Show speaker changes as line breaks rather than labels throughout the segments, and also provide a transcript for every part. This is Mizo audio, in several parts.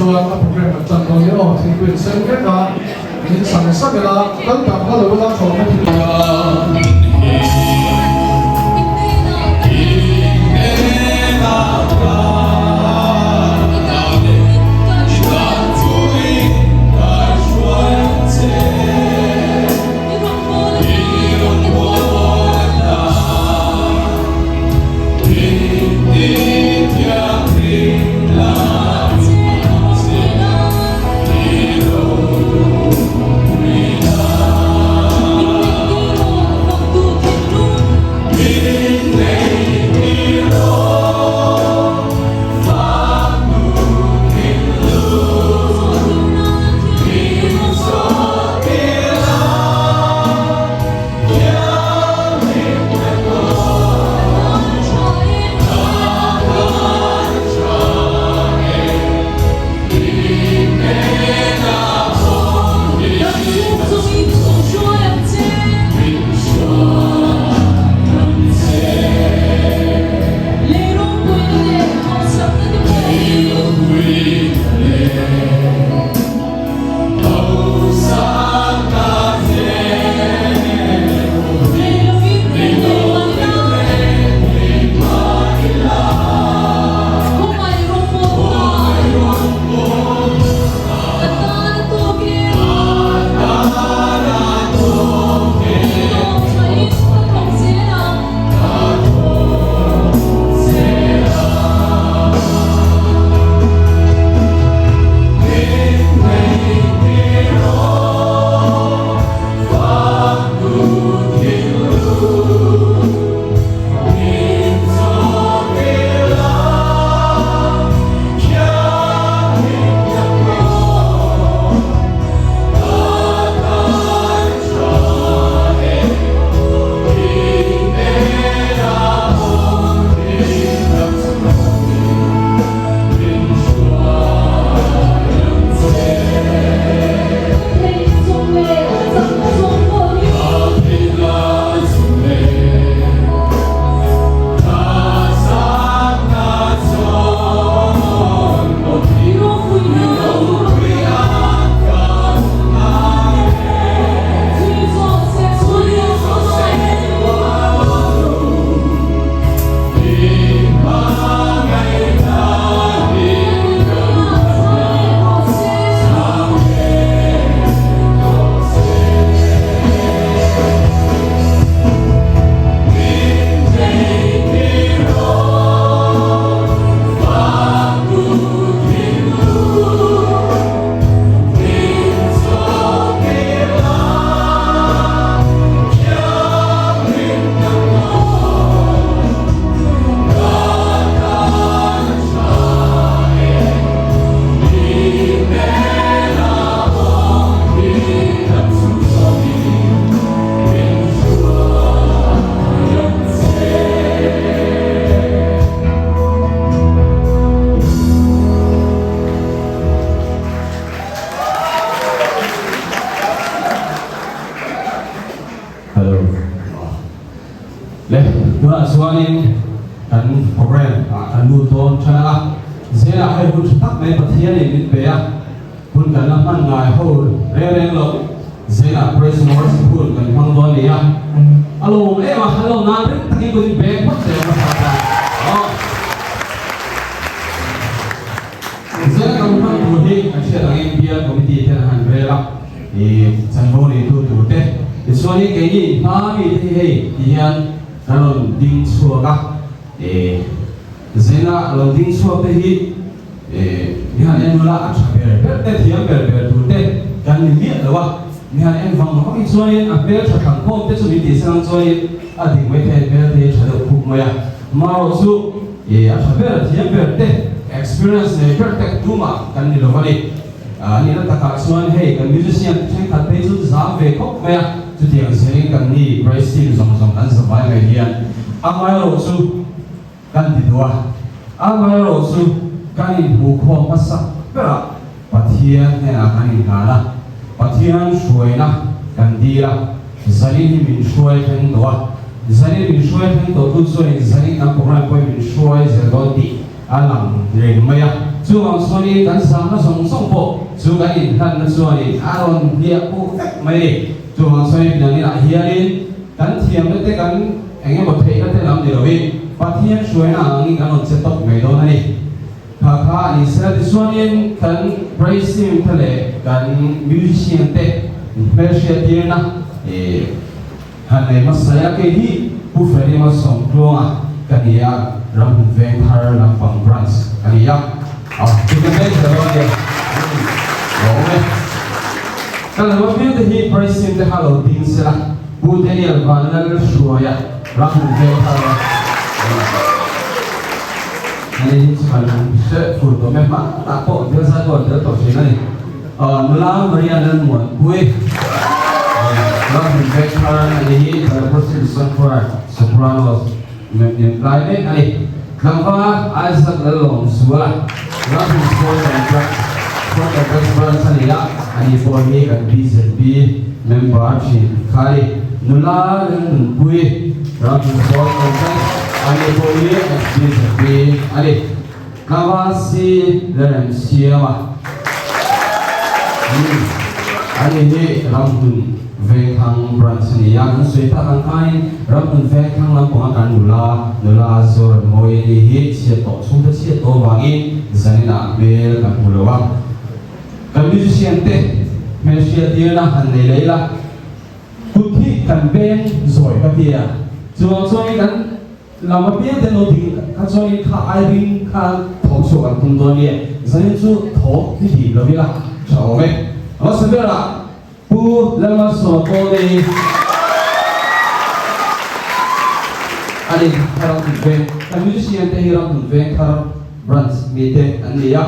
chuan a program kan tan dawn nia aw, thingpui in sen vek a, min chhan sak ila, kal tak hla lo ila thlawhna thil.
Hello. Le, tunah chuanin kan program ah kan lut dawn than a, zelah hei hun tha tak mai Pathianin min pe a, hun kan la hman ngai ho reng reng lo, zelah praise and worship hun kan hmang dawn a ni a, a lawm em a, a lawm nan ring takin kun in beng phawt zel hmasa ta. Aw. Zela kan hman tur hi kan hriat angin bial committee ten an han rel a, i chanvo neitu tur te. Tichuanin keini hma mi te hi hei ti hian kan rawn ding chhuak a, e Zela rawn ding chhuak te hi e mi han en ula a tha ber ber te, thiam ber ber tur te kan ni miah lo a, mi han en vang vang hi chuanin a hmel tha thlang khawm te chu min tih sang chuanin a dik mai thei hmel te hi tha deuh khup mai a, marawh chu e a tha ber thiam ber te experience nei ber te tumah kan ni lo a ni. A nihna takah chuan hei kan musician te thenkhat phei chu zam ve khawp mai a, chutiang zelin kan ni praise team zawng zawng kan zavai mai hian amaherawh chu kan ti duh a, amaherawh chu kan inhmuhkhawm hmasa berah Pathian hnenah kan inhlan a, Pathian hruaina kan dil a, zanin hi min hruai thleng tawh a, zanin min hruai thleng tawhtu chuanin zanin kan program pawhin min hruai zel dawn tih a lang reng mai a. Chuvang chuanin kan zahna zawng zawng pawh chu kan inhlanna chuanin a rawn hliah puk vek mai a ni. Chuvang chuanin Biakinah hianin kan thiamna te kan eng emaw theihna te lam ni lovin Pathian hruaina angin kan rawn che tawp mai dawn a ni. Kha kha a ni sela tichuanin kan praise team te leh kan musician te hmelhriat tirna ih han nei hmasa ila kei hi Pu Freddy Malsawmtluanga ka ni a, Ramhun Vengthar lampang branch ka ni a, ah chu kan veng zel dawn ania lo awm e. Ka lo apiang te hi praise team te kha lo ding sela Pu Daniel Vanlalhruaia Ramhun Vengthar Ani hi chu kan hre fur tawh mai hmanah pawh bial zai pawh an tel tawh thin a ni. Nula Maria Lalmuanpui Ramhun Vengthar ani hi Balaprasad Sankwar Sopranos nem tlai mek a ni. Tlangval Isaac Lalawmzuala Ramhun Sport Complex Sport Complex Branch a ni a, ani pawh hi kan BZP member thin kha a ni. Nula Lalnunpui Ramhun Sport Complex ani pawh hi BZP a ni. Tlangval C Lalremsiama ani hi Ramhun Vengthlang Branch a ni a, kan sawi tak ang khanin Ramhun Vengthlang lampanga kan nula nula Zorammawia ni hi chhiat tawh chhungte chhiat tawh avangin zaninah hmel kan hmu lo a. Kan musician te hmel hriattirna han nei leh ila kut hi kan beng zawi ka ti a, chuvang chuanin kan Lam apiang te lo ding kha chuanin kha ai ring khan thawm chhuak an tum dawn nge zanin chu thawm hi dim lo ila tha awm e. A hmasa berah Pu Lalmalsawma Pawlei a ni kha Ramhun Veng kan musician te hi Ramhun Veng thar branch mi te an ni a,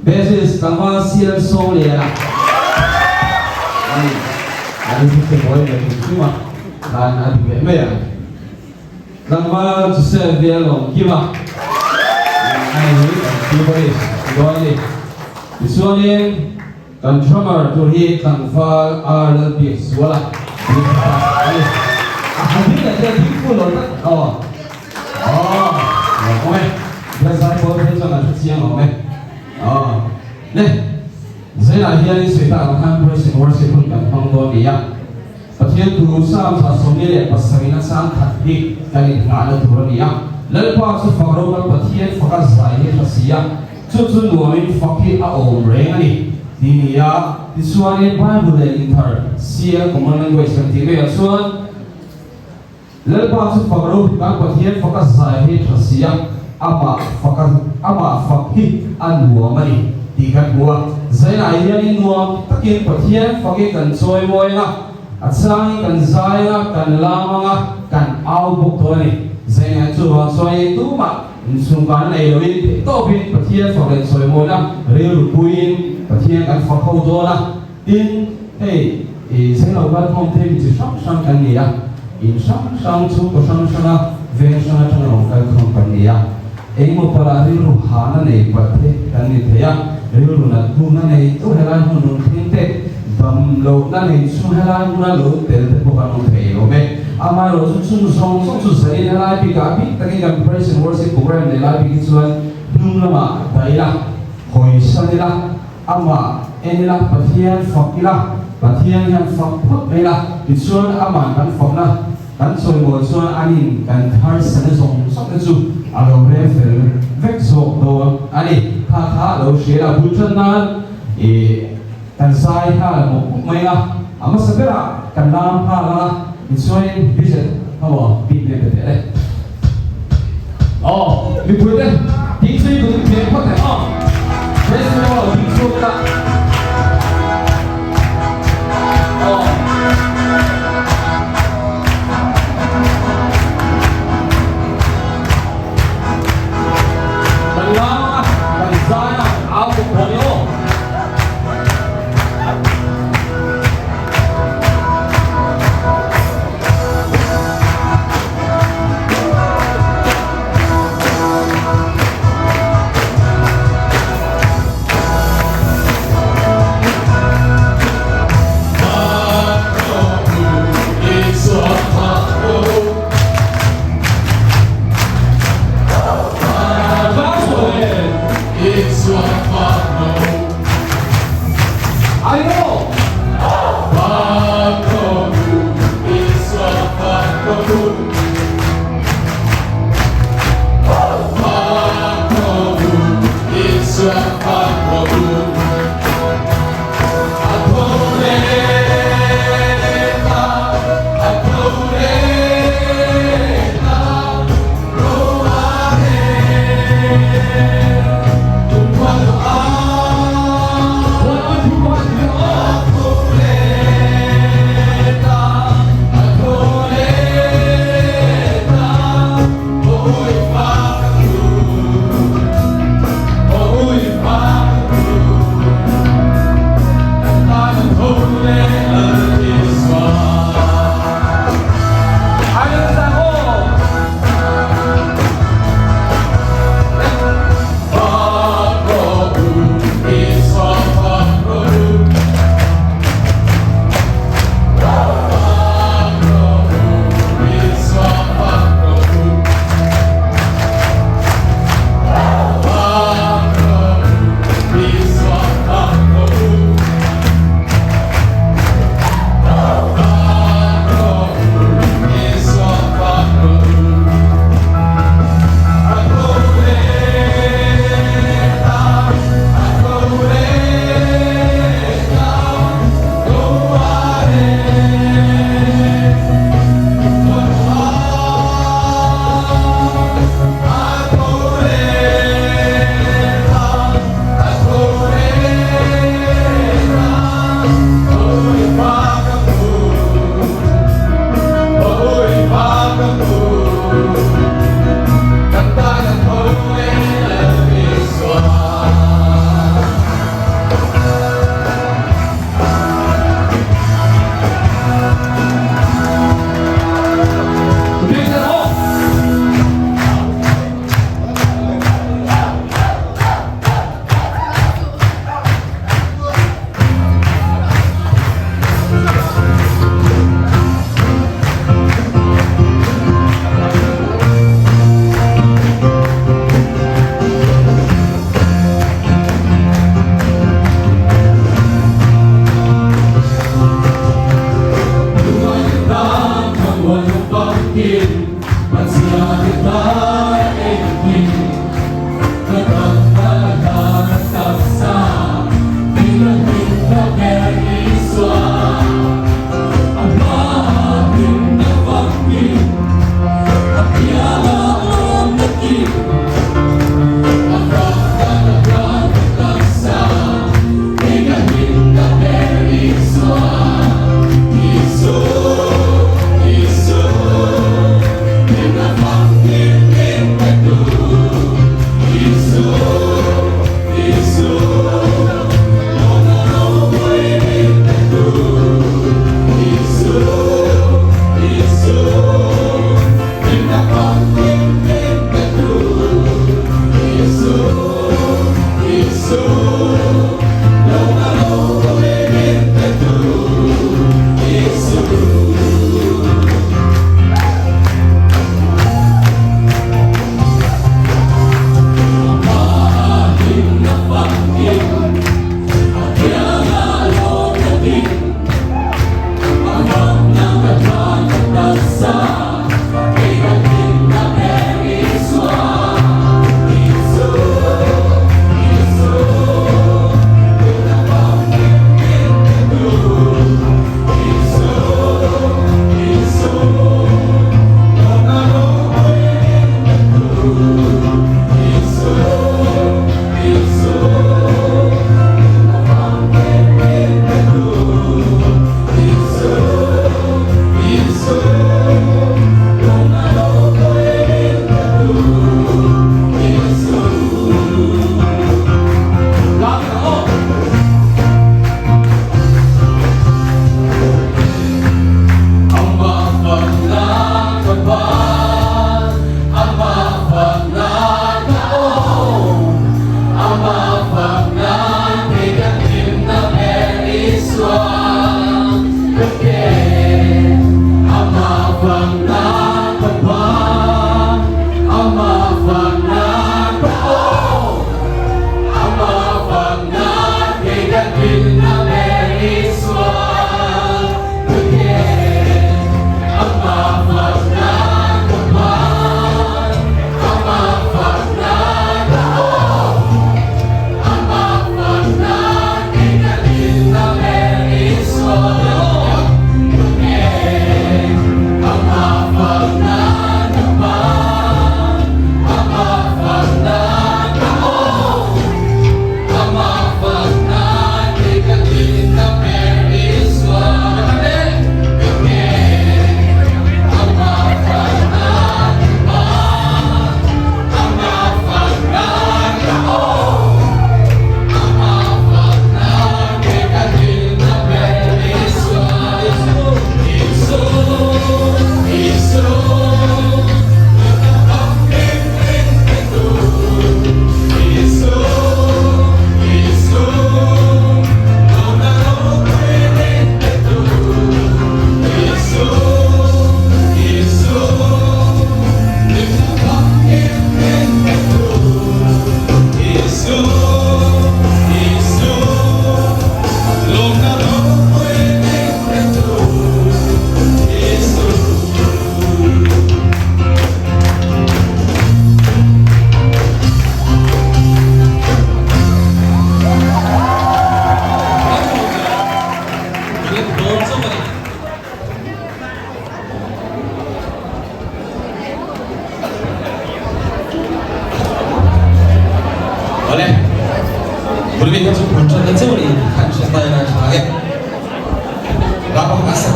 bassist tlangval CL Sawmliana a ni, an in hre mawi ve hrim hrim a khan a ti ve mai ang. Tlangval Joseph Bialawm Kima a ni hi kan keyboardist ti dawn a ni. Tichuanin kan drummer tur hi Tlangval R Lalbiakzuala ding ta a ni. A ha ding leh te ding fuh lo tak aw. Aw, lawmawm e. Biakzai pawl phei chuan an hre chiang awm e. Aw, le, Zailah hianin sawi tak ang khan praise and worship hun kan hmang dawn a ni a. Pathian thu Psalm 77 a chang khat hi kan inngahna tur a ni a. Lalpa chu fak ro kan Pathian faka zai hi a hra si a, chu chu nuamin fak hi a awm reng a ni ti ni a. Tichuanin Bible leh Inthar, CL Common Language kan tih maiah chuan, Lalpa chu fak ro kan Pathian faka zai hi tha si a, amah faka amah fak hi a nuam a ni tih kan hmu a. Zainah hianin nuam takin Pathian fakin kan chawi mawi ang a, a changin kan zai ang a, kan lam ang a, kan au bawk dawn a ni. Zainah chuvang chuanin tumah inchhungkan nei loin theihtawpin Pathian fak leh chawi mawina rilru puiin Pathian kan fak ho dawn a. Tin, hei i Zelo kalkhawm te mi chi hrang hrang kan ni a, in hrang hrang, chhungkaw hrang hranga veng hrang atanga rawn kalkhawm kan ni a. Engemaw pala rilru hahna nei palh te kan ni thei a, rilru nat hnuhna nei deuh helai hmun rawn thleng te, dam lohna nei chung helai hmuna lo tel te pawh kan awm thei awm e. Amaherawh chu chung zawng zawng chu zanin helai bikah a bik takin kan Praise and Worship program nei lai bik hi chuan hnung lamah dah ila, hawi san ila, Amah en ila, Pathian fak ila, Pathian hian fak phawt mai ila, tichuan Amah kan fakna kan chawimawi chuan anin kan harsatna zawng zawng te chu a lo rem fel vek zawk dawn a ni. Kha kha a lo hria ila, bul tan nan ih kan zai nghal mawp mawp mai ila, a hmasa berah kan lam nghal ang a, tichuanin vision kha maw bik nen pe teh le. Aw mipui te ding chu i kut in pheng phawt ang aw. Praise the Lord ding chhuak ila. Aw. Kan lam anga kan zai anga kan au bawk dawn i aw.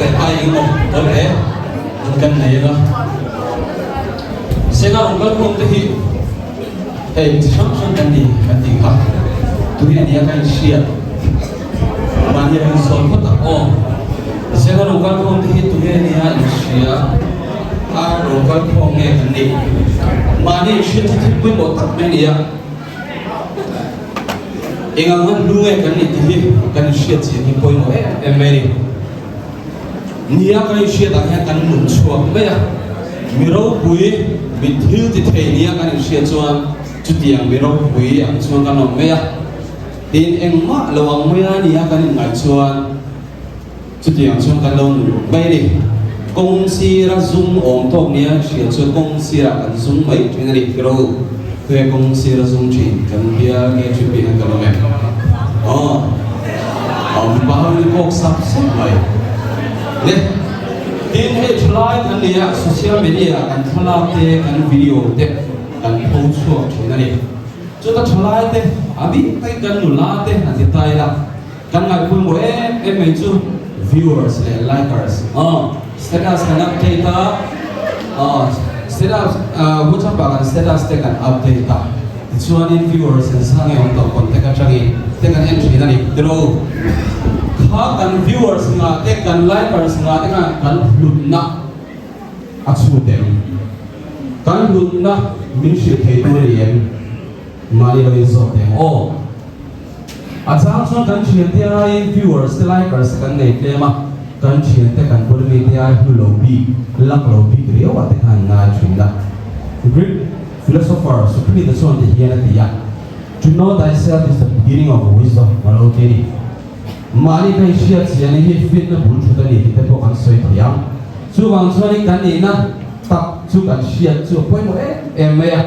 leh ai engemaw tawi hle an kan nei anga Sena rawn kal khawm te hi hei chi hrang hrang kan ni kan tih kha tui a nia ka inhriat mahni a insawn phawt tak aw Sena rawn kal khawm te hi tunge nia inhria a rawn kal khawm nge kan nih mahni inhriat hi thil pawimawh tak mai a ni a. Eng ang han hlu nge kan nih tih hi kan inhriat chian hi pawimawh em em mai a ni. Nia kan inhriat ah hian kan nun chhuak mai a, mi ropui, mi thil ti thei nia kan inhriat chuan chutiang mi ropui ang chuan kan awm mai a, tin engmah lo ang mai a nia kan inngaih chuan Chutiang chuan kan lo nun mai a ni. Kawng sira zum awm tawk nia hria chuan kawng sirah kan zum mai thin a ni. Tiraw Khawi kawng sira zum thin kan bial nge thin piah hian kan awm em? Aw, aw mipa ho in kawk sap sap mai. Le, tin hei thalai kan ni a, social media ah kan thlalak te, kan video te kan pho chhuak thin a ni. Chuta thalai te, a bik takin kan nula te han ti ta ila, Kan ngaihpawimawh em em mai chu viewers leh likers aw status kan update a aw status WhatsApp ah kan status te kan update a tichuanin viewers an sang nge awm tawh contact atangin te kan en thin a ni tiraw kha kan viewers ngah te kan likers ngah te khan kan hlutna a chhut em kan hlutna min hrilh thei tur a ni em mahni lo inzawt teh ang aw. A chang chuan kan thiante aiin viewers te likers te kan nei tlem a, kan thiante kan bula mite ai hlu lo bik, luck lo bik riau ah te khan ngai thin a. Greek philosopher Socrates chuan ti hian a ti a, To know thyself is the beginning of wisdom a lo ti a ni. Mahni ka inhriat chian hi finna bul thut a ni tih te pawh kan sawi thei ang. Chuvang chuanin kan nihna tak chu kan hriat chu a pawimawh em em mai a.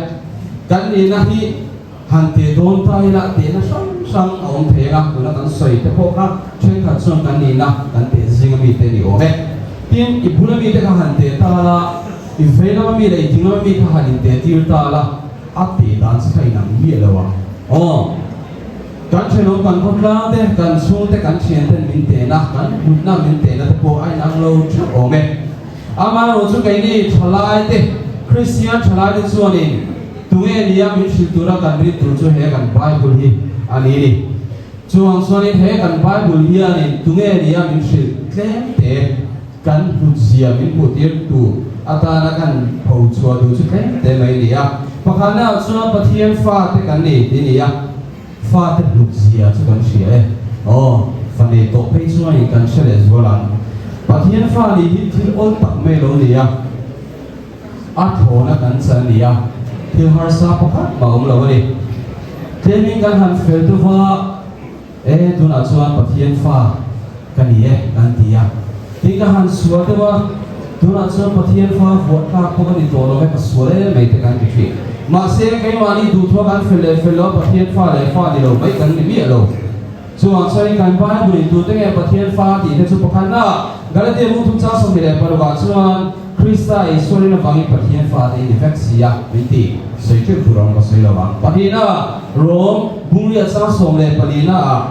Kan nihna hi Han teh dawn ta ila tehna hrang hrang a awm thei ang a, tuna kan sawi te pawh kha thenkhat chuan kan nihna kan teh zinga mite ni awm e. Tin, i bula mite kha han teh ta la, i vei lama mi leh i ding lama mi kha han inteh tir ta la, a teh dan che kha inang miah lo ang. Aw, kan thenawm kan khawtlang te, kan chhung te, kan thian ten min tehna, kan hlutna min tehna te pawh a inang lo theuh awm e. Amaherawhchu chu keini thalai te, Kristian thalai te chuanin, Tunge nia min hrilh tura kan rin tur chu he kan Bible hi a ni ni. Chuvang chuanin he kan Bible hianin tunge nia min hrilh tlem te kan hlutzia min hmuhtir tu atana kan pho chhuah duh chu tlem te mai ni a. Pakhatnaah chuan Pathian fate kan ni ti ni a, fate hlutzia chu kan hria e. Aw, fa nei tawh phei chuanin kan hre leh zual ang. Pathian fa nih hi thil awl tak mai lo ni a. A thlawna kan chan a ni a, thil harsa pakhat mah awm lo a ni. Tlemin kan han fel deuh va, E, tunah chuan Pathian fa ka ni e, kan ti a. Tin ka han sual deuh a, Tunah chuan Pathian fa vuah tlak pawh ka ni tawh lo e, ka sual em mai te kan ti thin. Mahse, keimahni duhthua kan fel leh fel lo a, Pathian fa leh fa ni lo mai kan ni miah lo. Chuvang chuanin kan Bible in tute nge Pathian fa tih te chu pakhatna Galatia bung thum chang 26 ah chuan Krista Isua rin avangin Pathian fa te i ni vek si a min ti sawi teuh tur ang ka sawi lo ang. Pahnihna Rom bung riat chang 14 na ah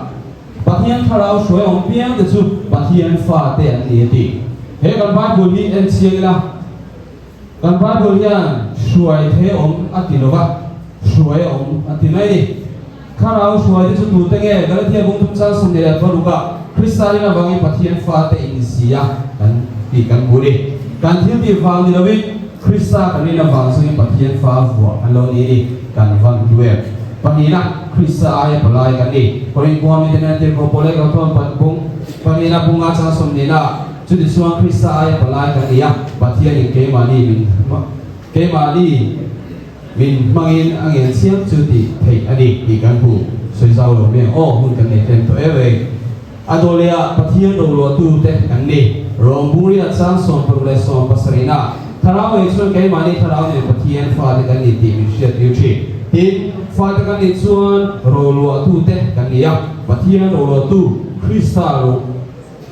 Pathian thlarau hruai awm piang te chu Pathian fa te an ni a ti. He kan Bible hi en chiang ila Kan Bible hian hruai the awm a ti lo va, hruai a awm a ti mai a ni. Thlarau hruai te chu tute nge? Galatia bung thum chang 26 ah Krista rin avangin Pathian fate in ni si a kan tih kan hmu a ni. Kan thil tih vang ni lovin Krista kan rin avang chungin Pathian fa vuah kan lo ni a ni. Kan van hlu em? Pahnihna, Krista aia palai kan ni. Korin khua mite nen tirhkoh Paul leh Gauthon bung pahnihna bunga chang 20 ah Chutichuan Krista aia palai kan ni a, Pathianin keimahni min keimahni min hmangin a ngen chiam chu tih theih a ni tih kan hmu. Sawi zau lo mai ang aw, hun kan nei tlem tawh em ei. A dawlehah Pathian roluahtute kan ni. Rawngburia chang 60 leh 70 ah Thlarau ngei chuan keimahni Thlarau nen Pathian fate kan ni tih min hriat tir thin. Tin, fate kan nih chuan roluahtute kan ni a, Pathian roluahtu Krista ro.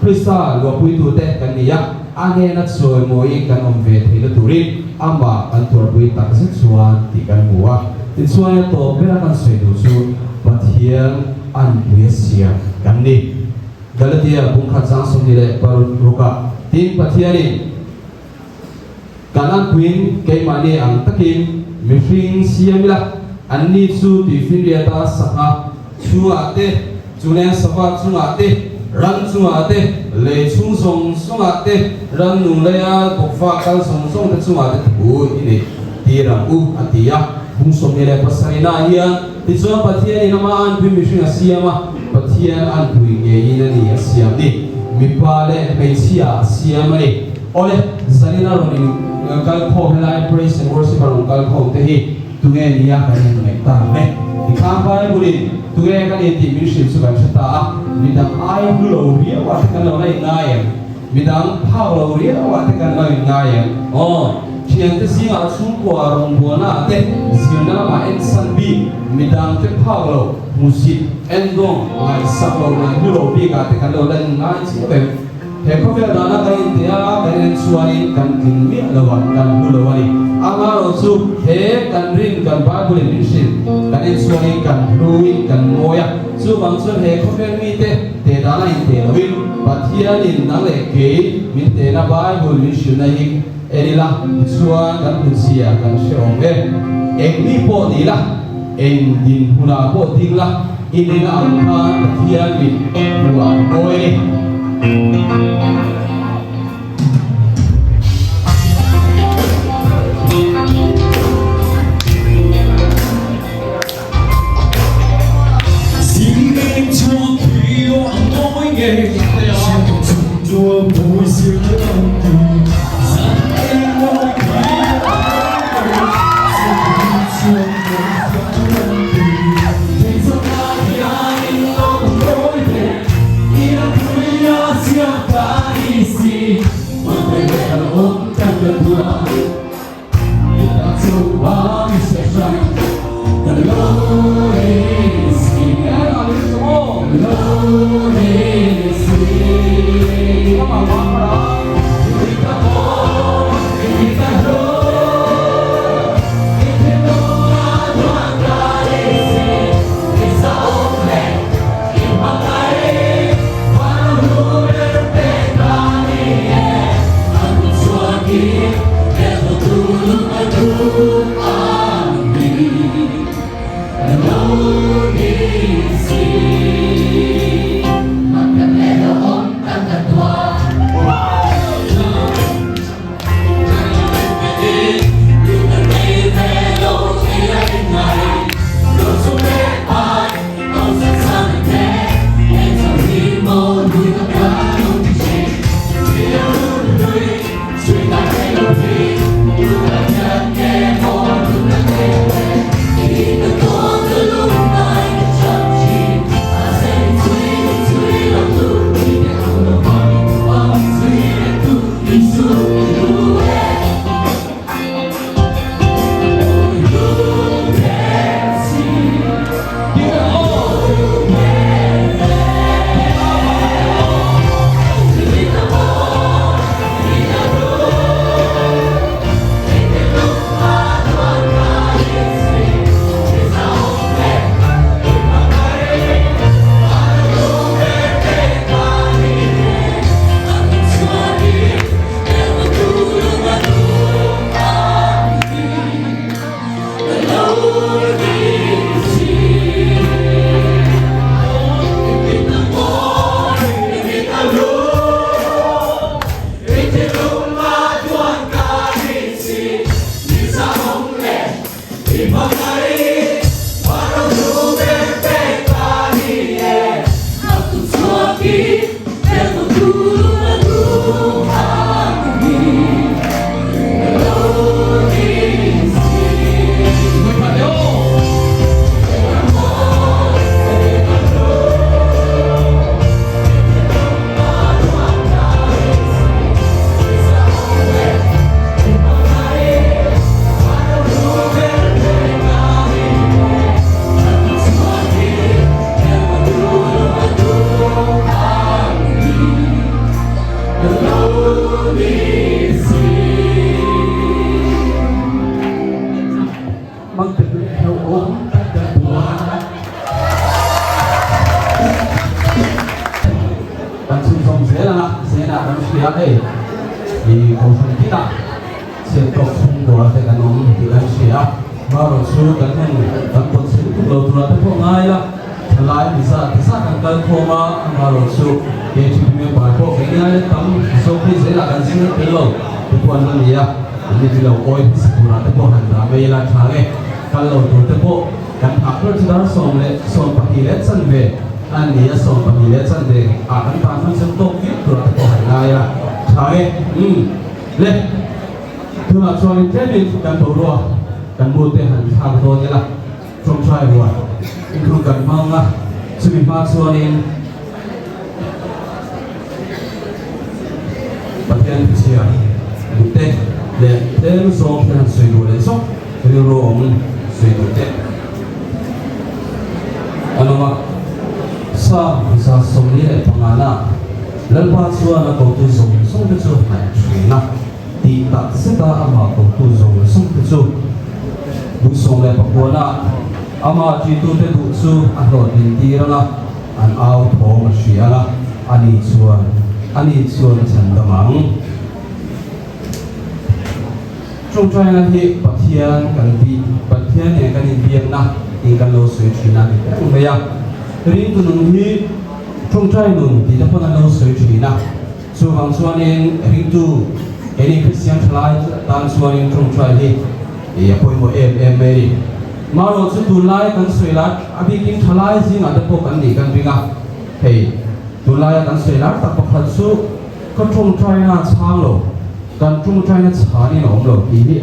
Krista luahpuitute kan ni a, a hnena chawimawiin kan awm ve theihna turin amah kan tuarpui tak zet chuan tih kan hmu a. Tichuan a tawp bera kan sawi duh chu Pathian anpui a siam kan ni. Galatia bungkhat chang 26ah, Tin, Pathianin kan anpuiin keimahni ang takin mihring siam ila, anni chu tuifinriata sangha chungah te, chungleng sava chungah te, ran chungah te, lei chhung zawng zawngah te, ran nung leia bawkfa kal zawng zawng te chungah te thu i neih tir ang u, a ti a. Bung 27 ah hian, Tichuan Pathianin amah anpui mihring a siam a, Pathian anpui ngeiin a ni a siam ni. Mipa leh hmeichhia a siam a ni. Awle, zanin a rawn in kal khawm helai praise and worship a rawn kal khawm te hi tunge nia kan in ngaih ta ang e. Tikhan Bible in tunge kan in tih min hrilh chu kan hre ta a, midang ai hlu lo riau ah te kan lo la in ngai em? Midang phak lo riau ah te kan lo in ngai em? Aw, thiante zingah chhungkua rawngbawlna ah te zirna lamah ensan bik midang te phak lo hmusit endawng ngaihsak lo leh hlu lo bik ah te kan lo la in ngai chiah em? He khawvel dana kan inteh a, kan en chuanin kan tling miah lo a, kan hmu lo a ni. Amaherawh chu he kan rin kan Bible in min hrilh kan en chuanin kan hluin kan ngawi a, chuvang chuan he khawvel mite teh dana inteh loin Pathianin nang leh kei min tehna Bible min hrilhna hi en ila tichuan kan hmutzia kan hre awm e. Eng mi pawh ni la, eng dinhmunah pawh ding la, I nena ang khan Pathian mit hmuh a mawi a ni. zel ang a, Zena kan hria hei i kohhran tinah chhiat tawk chhungkua te kan awm tih kan hria a, marawh chu kan hun kan pawt chhe lutuk lo turah te pawh ngai la, thalai mi zat ti zat kan kal khawm a, amarawh chu KTP member pawh kei ngai la tam zawk phei zelah kan zing tel lo te pawh an la ni a, an ni lo awi hmasa turah te pawh han dah mai ila tha nge kal lo tur te pawh. Kan phah ber chu dar 12 leh chanve a ni a, 12 leh chanve ah kan tan hman chuan tawk viau tur ah te pawh han ngai a tha e. Umm le, tunah chuanin tlemin kan boruak kan mu te han thlak dawn ila, tawngtai rual inkhung kan hmang a, chumi hma chuanin Pathian thuchhia duhte leh tlem zawng hian han sawi duh leh zawk rilru awm sawi duh teh an awm a. Psalm 145 na Lalpa chuan a kotu zawng zawng te chu ngaih thin a, tih tak zeta amah kotu zawng zawng te chu duh 19 na amah ṭitute duh chu a hlawhtlin tir ang a, An au thawm a hria a, ani chuan, ani chuan a chhan dam ang. Tawngtaina hi Pathian kan bi, Pathian nen kan inbiakna tih kan lo sawi thin a ni reng mai a. Ringtu nun hi tawngtai nun tih te pawn an lo sawi thin a. Chuvang chuanin ringtu keini Kristian thalai tan chuanin tawngtai hi a pawimawh em em mai a ni. Marawh chu tunlai kan sawi lar a bikin thalai zingah te pawh kan nih kan ring a, hei tunlaia kan sawi lar tak pakhat chu ka tawngtaina a chhang lo, kan tawngtaina chhanin a awm lo tih hi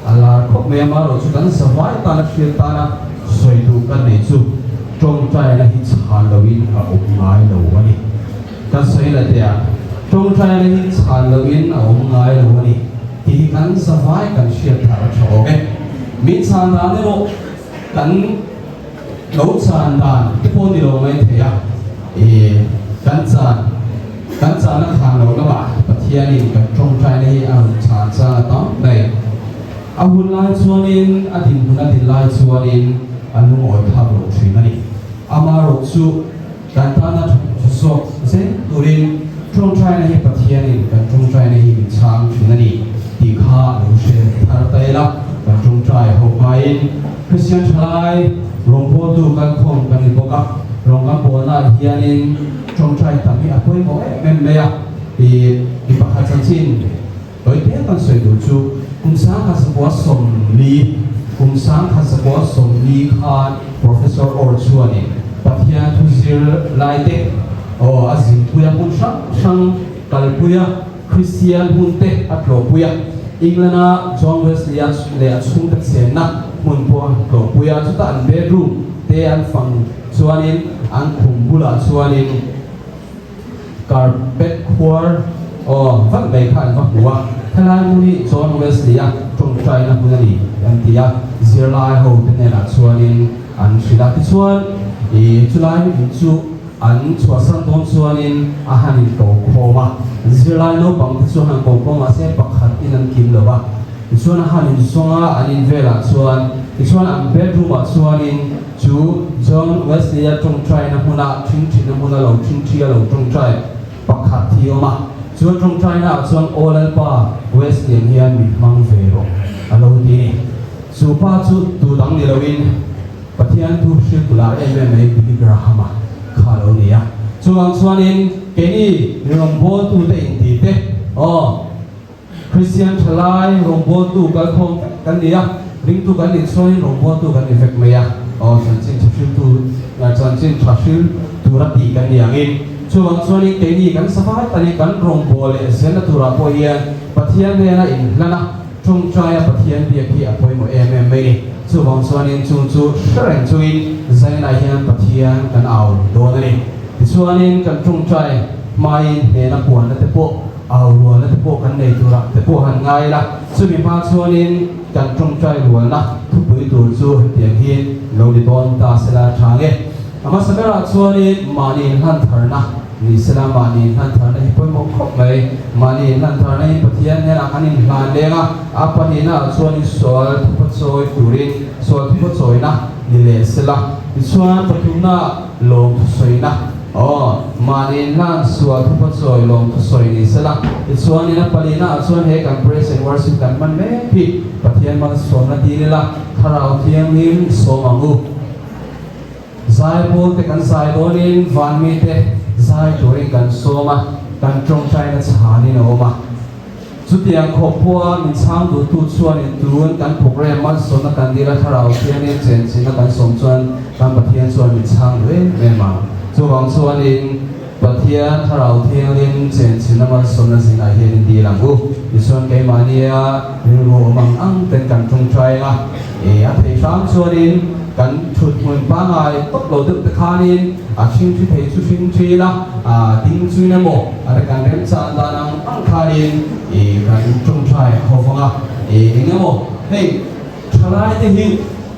a lar khawp mai a, marawh chu kan zavai tana hriat tana sawi duh kan nei chu tawngtaina hi chhan loin a awm ngai lo a ni. Ka sawi la teh a, tawngtaina hi chhan loin a awm ngai lo a ni tih hi kan zavai kan hriat thar a tha awm e. Min chhan dan erawh kan lo chhan dan te pawh ni lo mai thei a, ih kan chan kan chana khan lo lamah Pathianin kan tawngtaina hi a rawn chhan chang a tam mai. A hun lai chuanin a dinhmun a din lai chuanin a lungawi phak lo thin a ni. Amaherawh chu. Kan tana tha zawk zel turin tawngtaina hi Pathianin kan tawngtaina hi min chhang thin a ni tih kha lo hre thar ta ila, kan tawngtai ho hmain Kristian thalai rawngbawltu kalkhawm kan ni bawk a, rawng kan bawlnaah hianin tawngtai tam hi a pawimawh em em mai a, tih mi pakhat chanchin Tawi te kan sawi duh chu kum 1940, kum 1940 khan Professor Orr chuanin Pathian thu zir lai te aw a zinpui a, hmun hrang hrang kalpui a, Kristian hmun te a tlawhpui a, England-a John Wesley-a leh a chhungte chenna hmun pawh a tlawhpui a, chutah an bedroom te an fang chuanin an khum bulah chuanin, Carpet khuar aw vat mai kha an va hmu a, helai hmun hi John Wesley-a tawngtaina hmun a ni an ti a, zirlai ho te hnenah chuanin an hrilh a. Tichuan, ih chulai in chu an chhuahsan dawn chuanin a han in ko khawm a, zirlai naupang te chu han ko khawm mahse pakhat in an kim lo a. Tichuan a han in zawng a, an in velah chuan tichuan an bedroom ah chuanin Chu John Wesley-a tawngtaina hmuna ṭhingṭhina hmuna lo ṭhingṭhi a lo tawngtai pakhat hi a awm a. Chu a tawngtaina ah chuan, Aw Lalpa, Wesley-an hian min hmang ve rawh, a lo ti ni. Chu pa chu tu dang ni loin Pathian thu hriltu lar em em mai Billy Graham-a kha a lo ni a. Chuvang chuanin keini rawngbawltute inti te, aw, Kristian thalai rawngbawltu kalkhawm vek kan ni a, ringtu kan nih chuanin rawngbawltu kan ni vek mai a, aw chanchin tha hriltu chanchin tha hril tura tih kan ni angin chuvang chuanin keini kan safai tanin kan rawngbâwl leh zelna turah pawh hian Pathian hnena inhlan a, tawngtaia Pathian biak hi a pawimawh em em mai ni. Chuvang chuanin chung chu hre reng chungin zainah hian Pathian kan au dawn a ni. Tichuanin kan tawngtai hmain hnena puanna te pawh Au rualna te pawh kan nei turah te pawh han ngai ila, chumi hma chuanin kan tawngtai rualna thupui tur chu hetiang hi lo ni dawn ta sela tha nge. A hmasa berah chuanin mahni inhlan tharna ni sela, mahni inhlan tharna hi pawimawh khawp mai. Mahni inhlan tharna hi Pathian hnenah kan inhlan leng a, a pahnihnaah chuanin sual thupa chawi turin sual thupa chawina ni leh sela, tichuan pathumnaah lawmthu sawina. Aw, mahni inhlan sual thupa chawi lawm thu sawi ni sela. Tichuanin a palina ah chuan he kan praise and worship kan hman mek hi Pathian malsawmna dil ila, Thlarau Thianghlim i sawm ang u. Zaipawl te kan zai dawnin van mite zai turin kan sawm a, kan tawngtaina chhanin a awm a. Chutiang khawp pawha min chhang duhtu chuanin tun kan program malsawmna kan dil a Thlarau Thianghlim chenchilhna kan sawm chuan kan Pathian chuan min chhang duh em em ang. Chuvang chuanin Pathian Thlarau Thianghlim chenchilhna malsawmna zingah hian in dil ang u. Tichuan keimahnia rilru awm ang ang ten kan tawngtai ang a, e a thei hram chuanin kan thut hmun pangngai tawp lo deuh te khanin a hring thi thei chu hring thin a, a ding chuin emaw A ri kan remchan dan ang ang khanin i kan tawngtai ho vang a, i eng emaw hei thalai te hi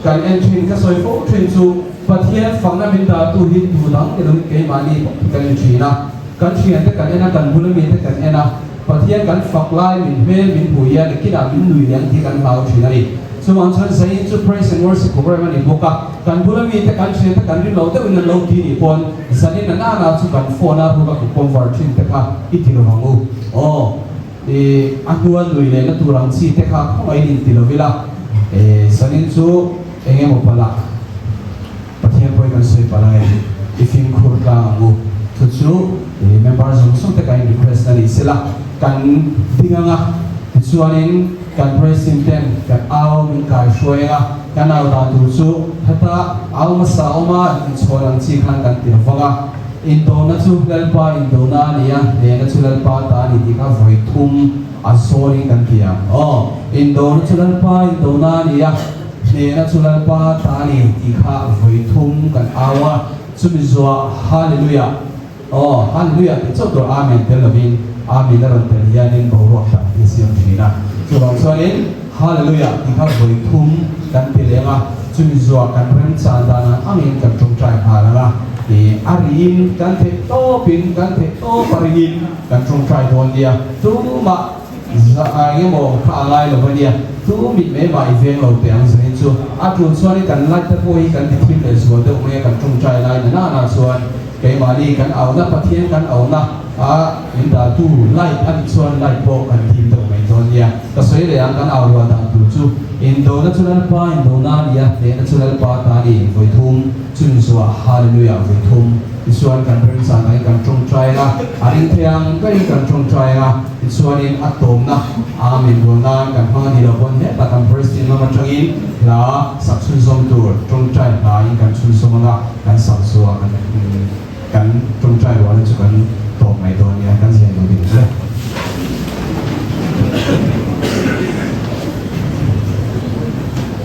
kan en thin ka sawi fo thin chu Pathian fakna min dahtu hi tu dang ni loin keimahni bawk hi kan en thin a, kan thian te kan en a, kan bula mi te kan en a, Pathian kan fak lai min hmel min hmuh hian kinah min nui leh ang tih kan hlau thin a ni. Chuvang chuan Zain chu Praise and Worship program a ni bawk a, kan bula mi te kan thian te kan rin lo deuhin an lo ti nih pawn Zanin a nana chu kan phone a ruk a ku pawm var thin te kha i ti lo ang u aw. I a hnua nui leh na tur ang chi te kha khawngaihin in ti lo ila. E zanin chu eng emaw palh ah Pathian pawhin kan sawi palh ang e, i fimkhur tlang ang u. Chu chu i member zawng zawng te kan in request na ni sela kan ding ang a, tichuanin kan praise team ten kan au min kai hruai ang a, kan au dan tur chu heta au hmasa awma inchhawn ang chi khan kan tir vang a, indona chu Lalpa indona a ni a, hnehna chu Lalpa ta a ni tih kha vawi thum a zawnin kan ti ang. Aw, indona chu Lalpa indona a ni a, hnehna chu Lalpa ta a ni tih kha vawi thum kan au a, chumi zuah Hallelujah! Aw, Hallelujah tih chauh tur Amen tel lovin Amen a rawn tel hianin boruak tak hi a siam thin a. Chuvang chuanin Hallelujah tih kha vawi thum kan ti leng a, chumi zuah kan remchan dan ang angin kan tawngtai nghal ang a, ih a riin kan theih tawpin kan theih tawp a ringin kan tawngtai dawn nia. Tumah za eng emaw kha a ngai lo a nia, tu mit mai mah i veng lo teh ang zanin chu. A tul chuanin kan light te pawh hi kan ti thim leh zual deuh mai a, kan tawngtai lai na nana chuan. Keimahni kan auhna Pathian kan auhna a min dahtu light a nih chuan light pawh kan thim deuh mai dawn nia. Ka sawi leh ang kan au rual dan tur chu Indona chu Lalpa indona a ni a, hnehna chu Lalpa ta a ni vawi thum, chumi zuah Hallelujah vawi thum. Tichuan kan remchan angin kan tawngtai ang a, a ring thei ang berin kan tawngtai ang a, tichuanin a tawmna Amen rual nan kan hmang a nih loh pawn hetah kan President lam atangin hla sak chhunzawm tur tawngtai hla in kan chhunzawm ang a. Kan sak chu a kan kan tawngtai ruahna chu kan tawp mai dawn nia, kan zai duh ding hle.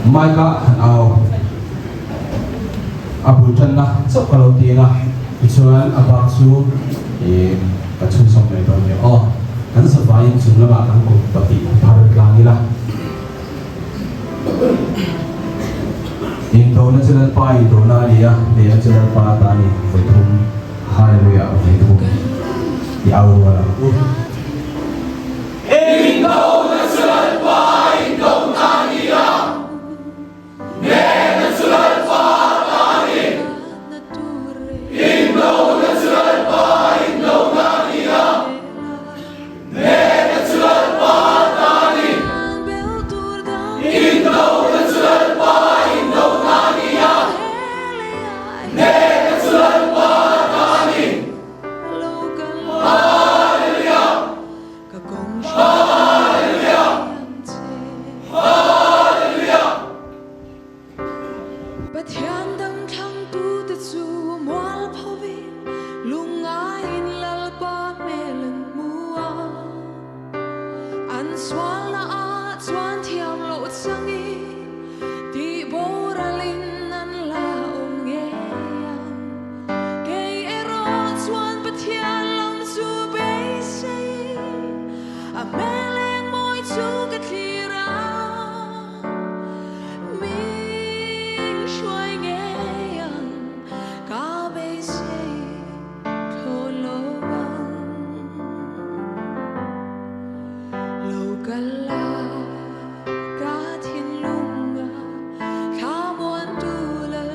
Mike-a han au a bul tanna chauh ka lo ti ang a, tichuan a bak chu ih ka chhunzawm mai dawn nia aw. Kan zavaiin chung lamah kan kut pahnih phar tlang ila. Indona chu Lalpa indona a ni a, hnehna chu Lalpa ta a ni, vawi thum, Hallelujah, vawi thum i au rual ang u.
Indona chu Lalpa indona a ni a, hnehna chu Lalpa ta a ni. Indona chu Lalpa indona a ni a. Hnehna chu Lalpa ta a ni. Indona chu Lalpa indona a ni a. Hnehna chu Lalpa ta a ni. Hallelujah! Hallelujah! Hallelujah!
Pathian dang thlangtute chu mualphovin lungngaiin Lalpa hmel an hmu a. An sualna ah chuan thiam loh changin tih boralin an la awm ngei ang. Kei erawh chuan Pathian lam chu beiseiin a hmel eng mawi chu ka thlir a. Min hruai ngei ang ka beisei thlawn lo ang. Lo kal la ka thinlung a thlamuan tu lal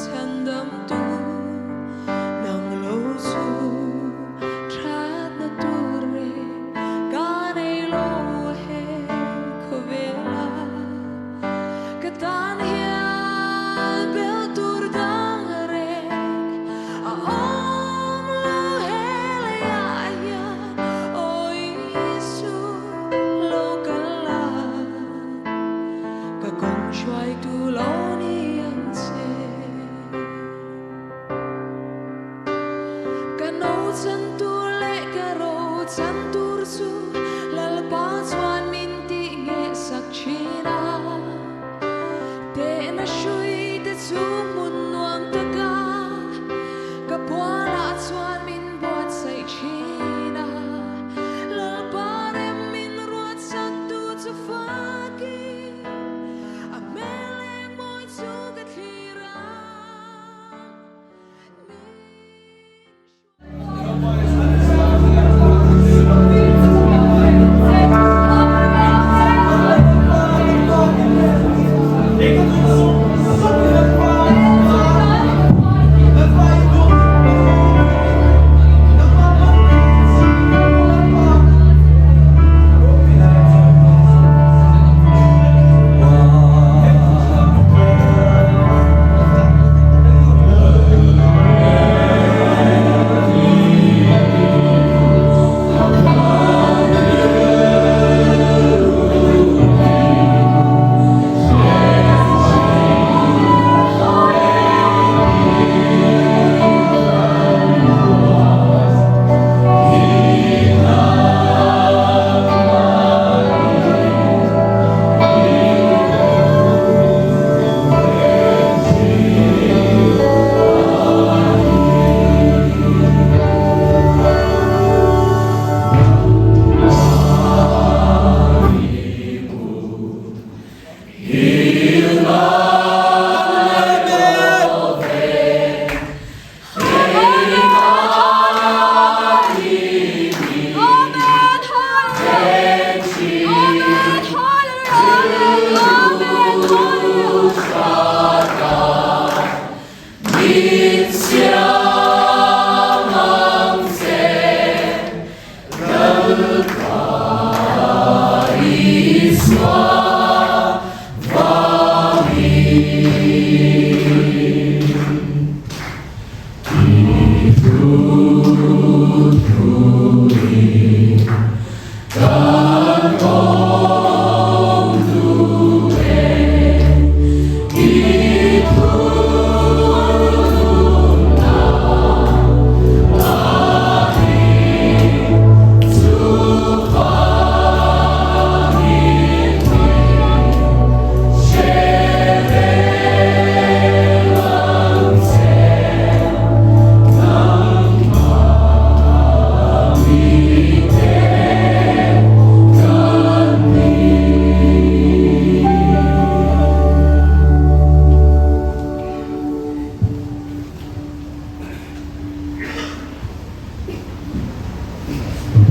chhandam tu nang lo.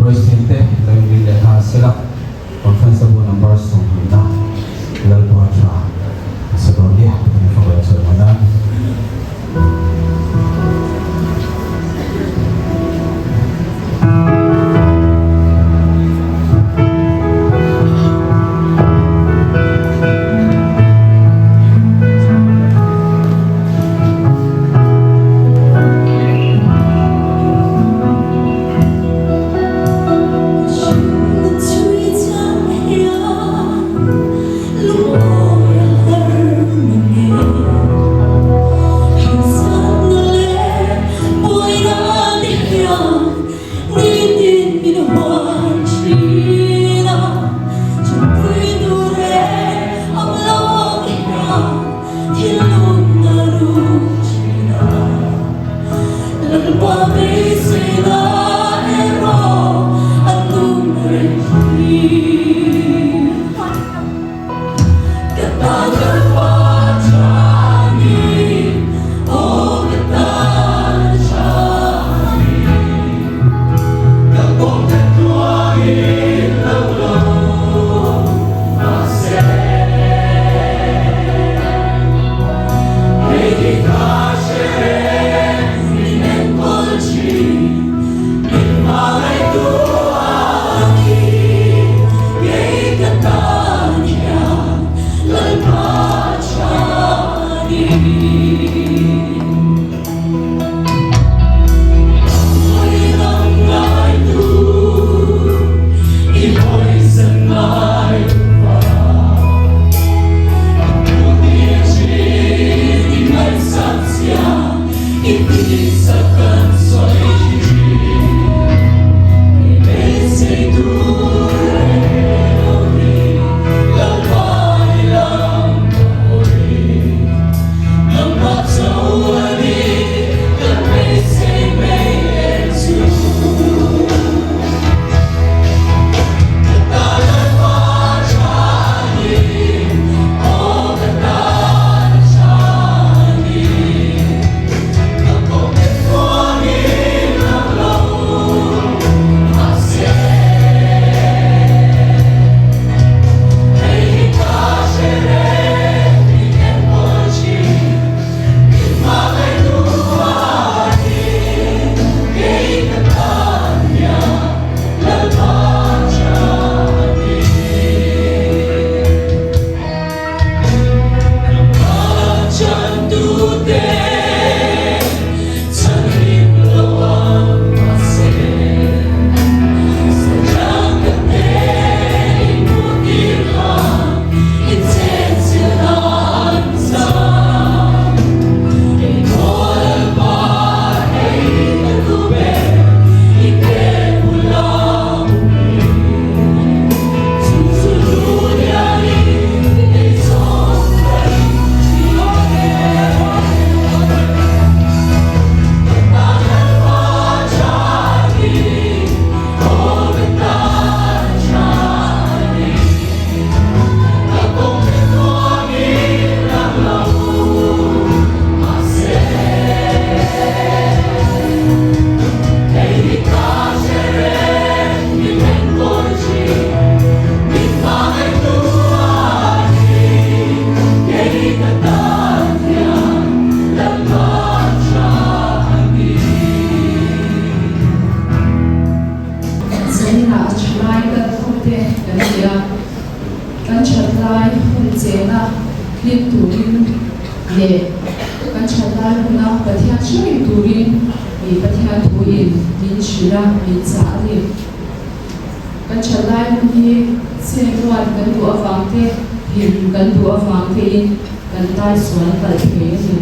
Praise team te lo inring leh nghal sela, Conference a bu number sawmhnihna Lalpa tha a sa dawn nia tih fak leh chawi mai nan.
Zaninah thalai kal khawmte kan ni a, kan thatlai hun chena hlim turin leh kan thatlai huna Pathian hre reng turin ih Pathian thuin min hrilh a, min chah a ni. Kan thatlai hun hi chhengruan kan duh avang te, hlim kan duh avang tein kan tai sual palh thei a ni.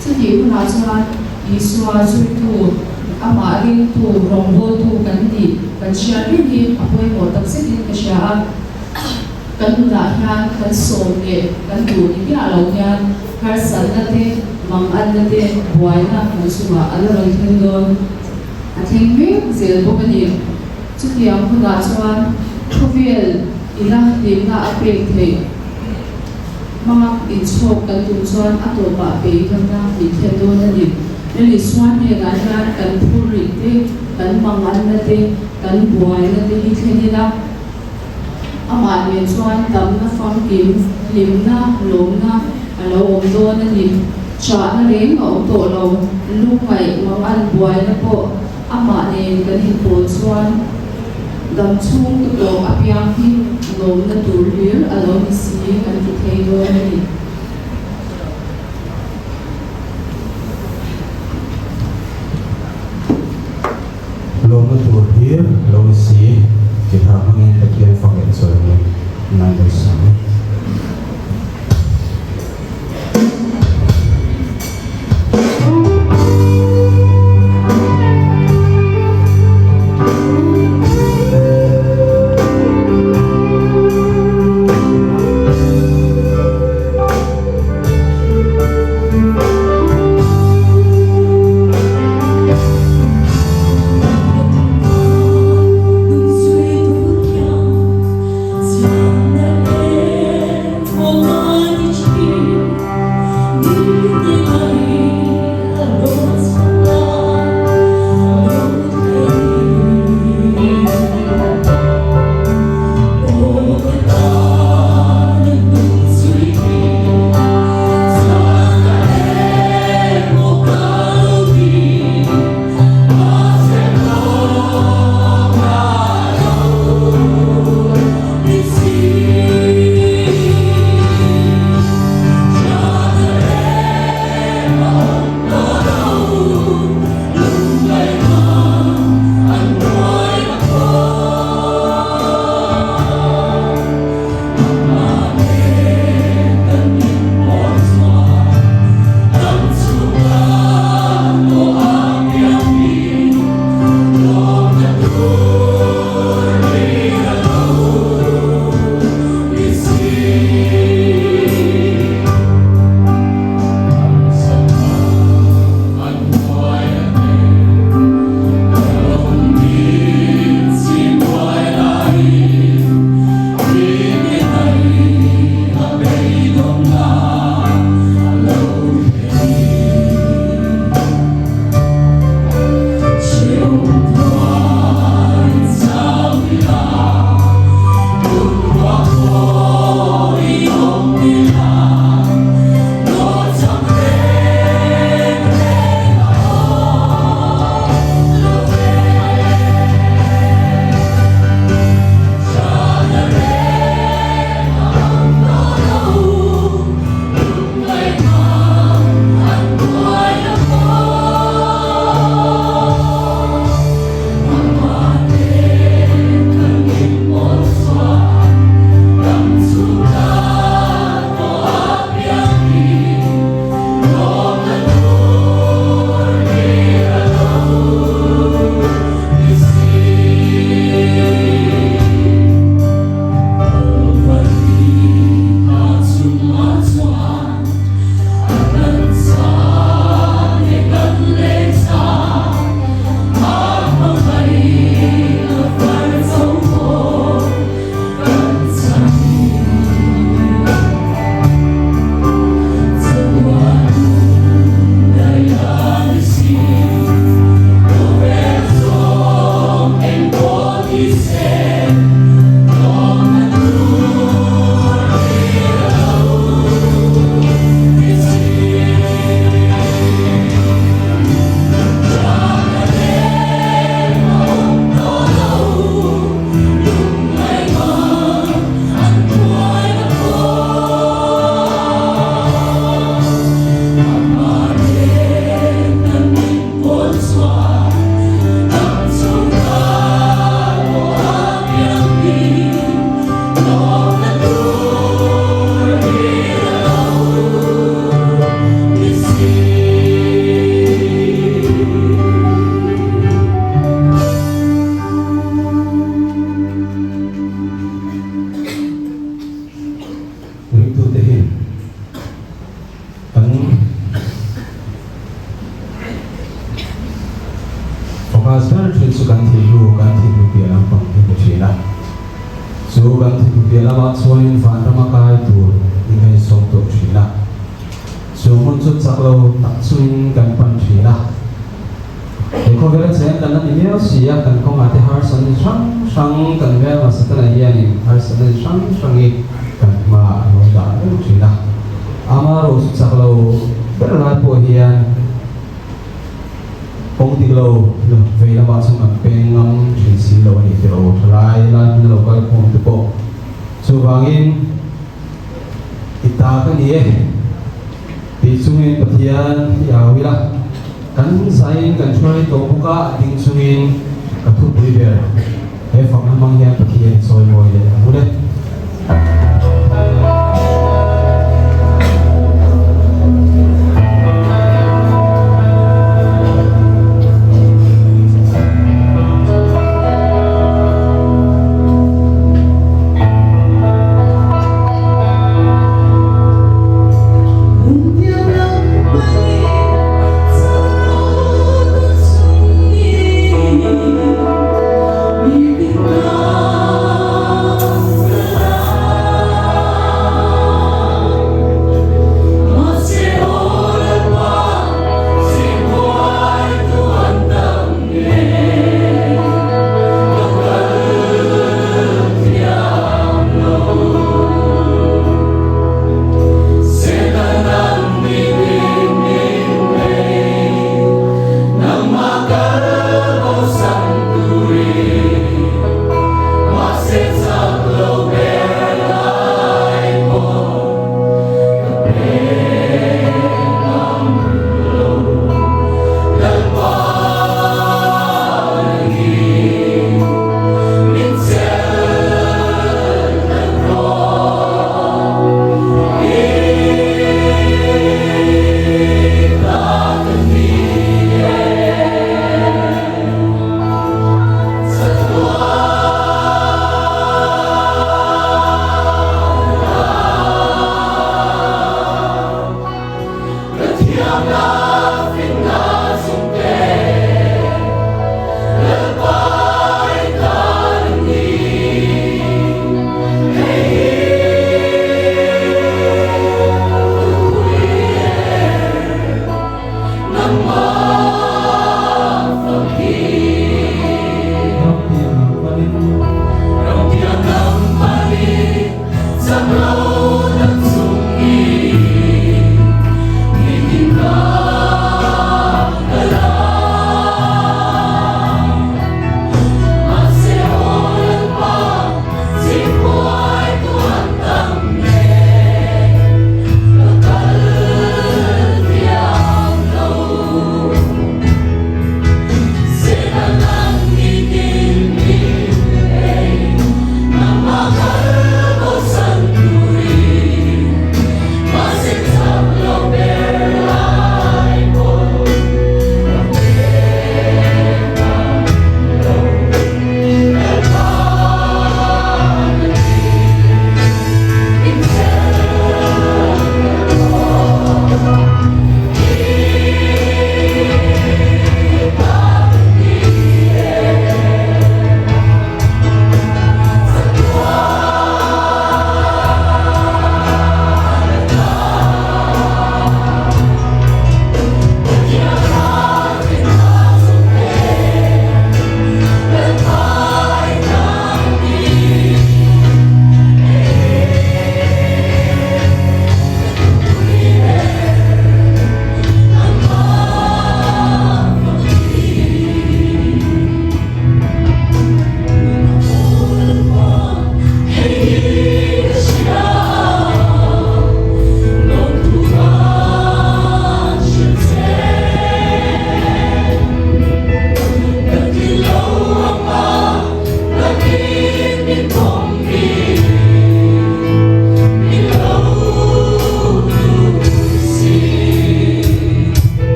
Chutih hunah chuan Isua zuitu, amah ringtu, rawngbawltu kan nih kan hriat reng hi a pawimawh tak zetin ka hria a. Kan nunah hian kan sawm leh kan duh ni miah lo hian harsatna te, manganna te, buaina kan chungah a la rawn thleng dawn. A thleng mek zel bawk a ni. Chutiang hunah chuan khawvel ina hlimna a pek theih. Hmanga inchhawk kan tum chuan a tawpah beidawnna min thlen dawn a ni. Lali Suan hnenah hian kan phur rih te, kan manganna te, kan buaina te hi thlen ila, amah nen chuan damna famkim, hlimna, lawmna a lo awm dawn a ni. Chahna reng a awm tawh lo, lungngaih mangan buaina pawh amah nen kan inpawl chuan dam chhung te pawh apiang hi lawmna tur hlir a lo ni si kan ti thei dawn a ni.
Lawmna tur hlir a lo ni si, guitar hmangin Pathian fak leh chawi hi ngai lo sang. Ringtute hi kan focus ber thin chu kan thihlu, kan thihlu piah lampang hi ni thin a. Chu kan thihlu piah lamah chuanin vanrama kai tur i ngaihsawm tawh thin a. Chu hmun chu chak lo tak chungin kan pan thin a. He khawvela cheng kan. kan la ni miau si a, kan kawngah te harsatna chi hrang hrang kan hmelma Satana hianin harsatna chi hrang hrang hi kan hmaah a lo dah reng thin a. Ama ro chu chak lo ber lai pawh hian kawng dik lo vei lamah chuan kan peng ngam thin si lo a ni tih ro thalai lai hmuna lo kal khawm te pawh chuvangin i ta ka ni e. Tih chungin Pathian i au ila, kan zaiin kan hruai tawh bawk a, ding chungin ka thupui ber he fakna hmang hian Pathian i chawi mawi leh ang u le.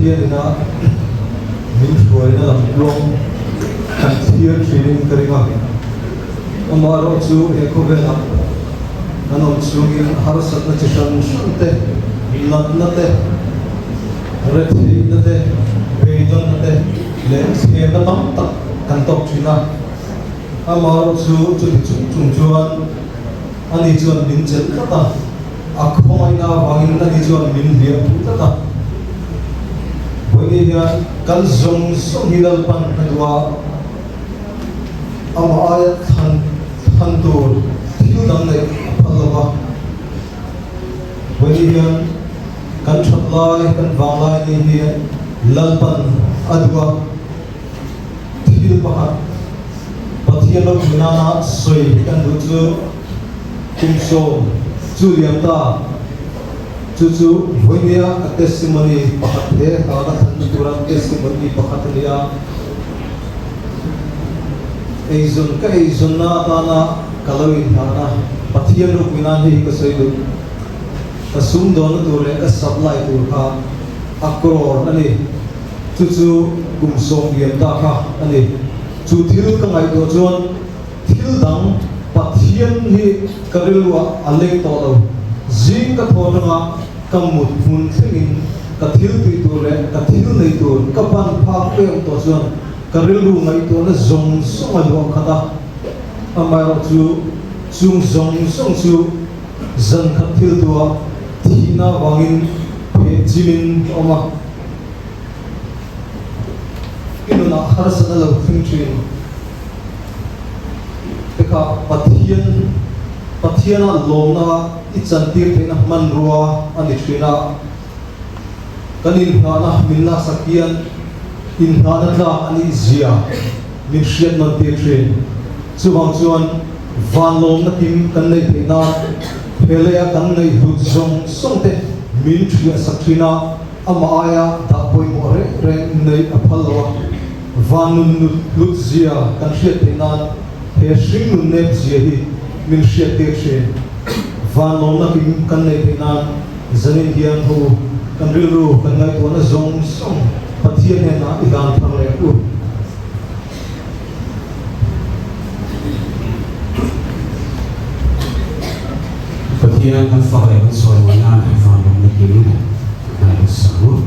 Pathianina min hruaina lam tluang kan thlir thinin ka ring a. Amaherawh chu he khawvelah kan awm chungin harsatna chi hran hran te, natna te, retheihna te, beidawnna te leh thlemna tam tak kan tawk thin a. Amaherawh chu chuti chung chung chuan ani chuan min chelh tlat a, a khawngaihna avangin ani chuan min hliam phu tlat a. Vawiin hian kan zawng zawng hi Lalpan a duh a. Amah aia thlan thlan tur thil dang neih a phal lo va. Vawiin hian kan that lai, kan vang lai ni hi Lalpan a duh a, thil pakhat Pathian ropui nana sawi kan duh chu kum sawm chu liam ta. Chu chu vawinia ka testimony pakhat he hla ka thlanna tura testimony pakhat a ni a. Eizawn ka eizawnna atana ka lo inhlahna Pathian ropui nan hei hi ka sawi duh. Ka sumdawnna tur leh ka supply tur kha a crore a ni. Chu chu kum sawm liam ta kha a ni. Chu thil ka ngaihtuah chuan Thil dang Pathian hi ka rilruah a leng tawh lo. Zing ka thaw atanga ka mut hmun thlengin ka thil tih tur leh ka thil nei tur ka ban phak em tawh chuan ka rilru ngaihtuahna zawng zawng a luah khat a. Amaherawh chu chung zawng zawng chu zan khat thil tuah thihna avangin pheh chimin ka awm a. I nunah harsatna lo thleng thin. Te kha Pathian Pathiana lawmna i chantir theihna hmanrua a ni thin a. Kan inhnahna min laksak hian inhnahna tlak a nih zia min hriat nawn tir thin. Chuvang chuan van lawmna kim kan neih theih nan he leia kan ngaihhlut zawng zawng te min thiahsak thin a. Amah aia dah pawimawh reng reng neih a phal lo a, van nun nut hlut zia kan hriat theih nan he hring nun nep zia hi min hriat tir thin. Van lawmna kim kan neih theih nan zanin hian ho kan rilru kan ngaihtuahna zawng zawng Pathian hnenah i hlan thar leh u.
Pathian kan fak leh kan sawi mai nan i van lawmna kim kan lo sang.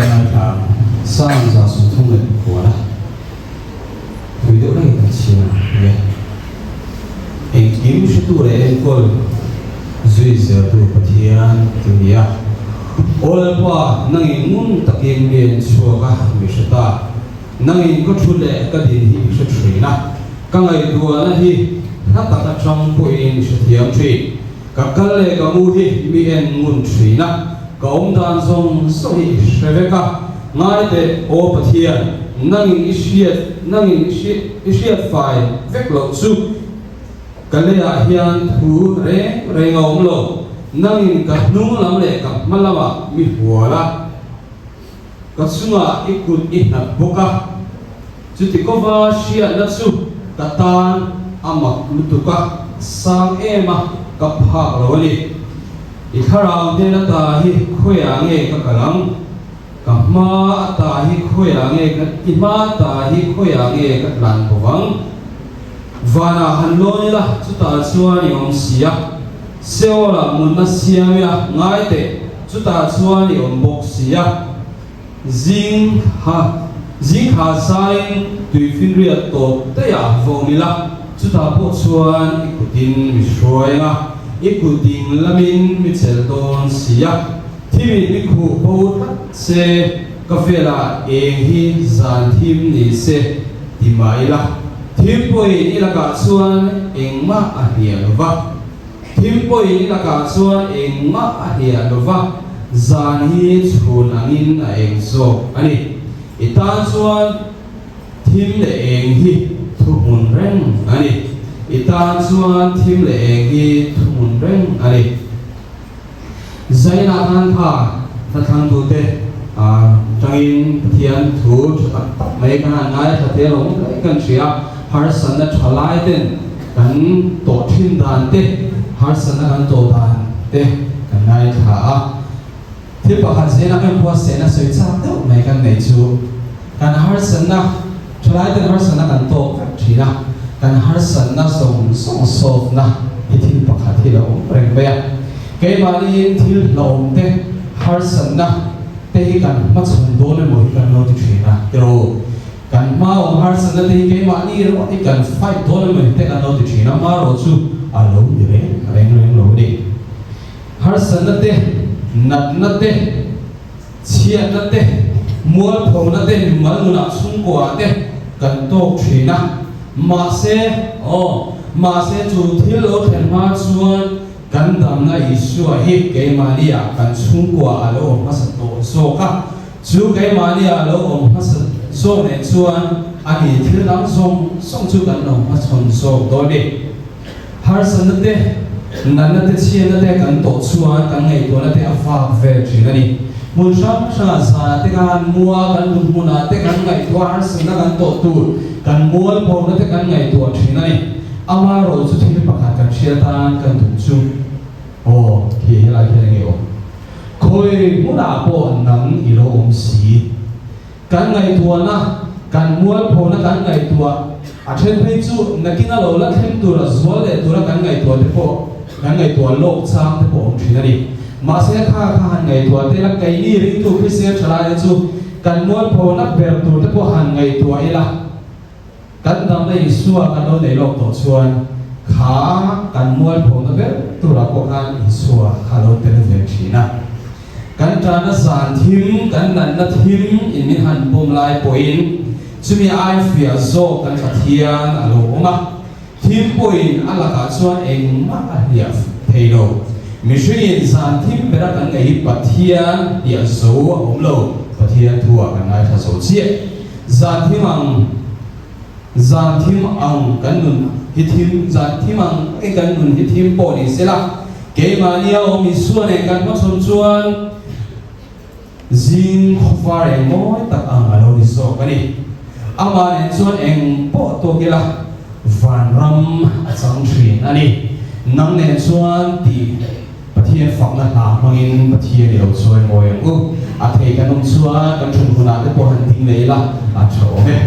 ngaithla ang. Psalm 139 thui deuh reng kan chhiar ang e. Engkim hretu leh enkawl zui zeltu Pathian ti ni a. Aw Lalpa, nangin ngun takin mi en chhuak a, mi hre ta. Nangin ka thu leh ka din hi i hre thin a, ka ngaihtuahna hi hla tak atang pawhin i hrethiam thin. Ka kal leh ka mu hi mi en ngun thin a, ka awm dan zawng zawng hi i hre vek a. Ngai teh, Aw Pathian, nangin i hriat, nangin i hriat fai vek loh chu ka leiah hian thu reng reng a awm lo. Nangin ka hnung lam leh ka hma lamah mi hual a. Ka chungah i kut i hnat bawk a, chuti kawva hriatna chu ka tan a mak lutuk a, sang em a, ka phak lo a ni. I thlarau hnen ata hi khawiah nge ka kal ang? Ka hma ata hi khawiah nge ka, i hma ata hi khawiah nge ka tlan bawk ang? Vanah han lawn ila, chutah chuan i awm si a. Seolah mutna siam ila, ngai teh, chutah chuan i awm bawk si a. Zing ha, zing kha zaiin tuifinriat tawp daihah va awm ila, chutah pawh chuan i kutin mi hruai ang a, i kut ding lamin mi chelh dawn si a. Thimin mi khuh bo tlat se, ka velah eng hi zan thim ni se ti mah ila, thim pawhin i lakah chuan engmah a hnial lo va. Thim pawhin i lakah chuan engmah a hliah lo va, zan hi chhun angin a eng zawk a ni. I tan chuan thim leh eng hi thuhmun reng a ni. I tan chuan thim leh eng hi thuhmun reng a ni. Zainah khan kha hlathlangtute tangin Pathian thu tha tak tak mai kan han ngaithla thei alawm daih kan hria a, harsatna tha lai ten kan tawh thin dan te, harsatna kan tawh dan te kan ngaithla a. Thil pakhat Zainah hian buatsaihna sawi chak deuh mai kan nei chu kan harsatna tha lai ten harsatna kan tawk vek thin a, kan harsatna zawng zawng sawtna hi thil pakhat hi lo awm reng mai a. Keimahniin thil hlauhawm te, harsatna te hi kan hmachhawn dawn emaw hi kan lo ti thin a, tiraw? Kan hma awm harsatna te hi keimahni ringawt hi kan fight dawn emaw hi te kan lo ti thin a, marawh chu a lo ni reng reng reng lo a ni. Harsatna te, natna te, chhiatna te, mualphona te, mimal nunah chhungkuaah te kan tawk thin a, mahse, aw, mahse chu thil lo thlen hma chuan Kan damna Isua hi keimahniah kan chhungkua a lo awm hmasa tawh zawk a, chu keimahniah a lo awm hmasa zawk nen chuan a ni thil dang zawng zawng chu kan lo hmachhawn zawk dawn ni. Harsatna te, natna te, chhiatna te kan tawh chuan kan ngaihtuahna te a vak vel thin a ni. Hmun hrang hrangah zanah te khan mua kan hmun hmunah te kan ngaihtuah harsatna kan tawh tur, kan mualphona te kan ngaihtuah thin a ni. Amaherawh chu thil pakhat kan hria tan kan duh chu, aw, khi helai khian enge awm? Khawi hmunah pawh nang i lo awm si. Kan ngaihtuahna, kan mualphona kan ngaihtuah, a then phei chu nakina lo la thleng tura zual leh tura kan ngaihtuah te pawh kan ngaihtuah lawk chang te pawh awm thin a ni. Mahse kha kha han ngaihtuah te la, keini ringtu Kristian thalai te chu kan mualphona ber tur te pawh han ngaihtuah ila, Kan damna Isua kan lo nei lawk tawh chuan kha kan mualphona ber turah pawh khan Isua kha lo tel ve thin a. Kan tana zan thim, kan natna thim in min han pawm lai pawhin chumi ai fiah zawk kan Pathian a lo awm a. Thim pawhin a lakah chuan engmah a hliah thei lo. Mihringin zan thim bera kan ngaih hi Pathian hliah zo a awm lo, Pathian thuah kan ngaithla zo chiah. Zan thim ang, zan thim ang kan nun hi thim, zan thim ang takin kan nun hi thim pawh ni sela, keimahnia awm Isua nen kan hmachhawn chuan zing khawvar eng mawi tak ang a lo ni zawk a ni. Amah nen chuan eng pawh tawk ila vanram a chang thin a ni. Nang nen chuan tih. Pathian fakna hla hmangin Pathian i lo chawi mawi ang u. A thei kan awm chuan kan thun hunah te pawh han ding leh ila a tha awm e.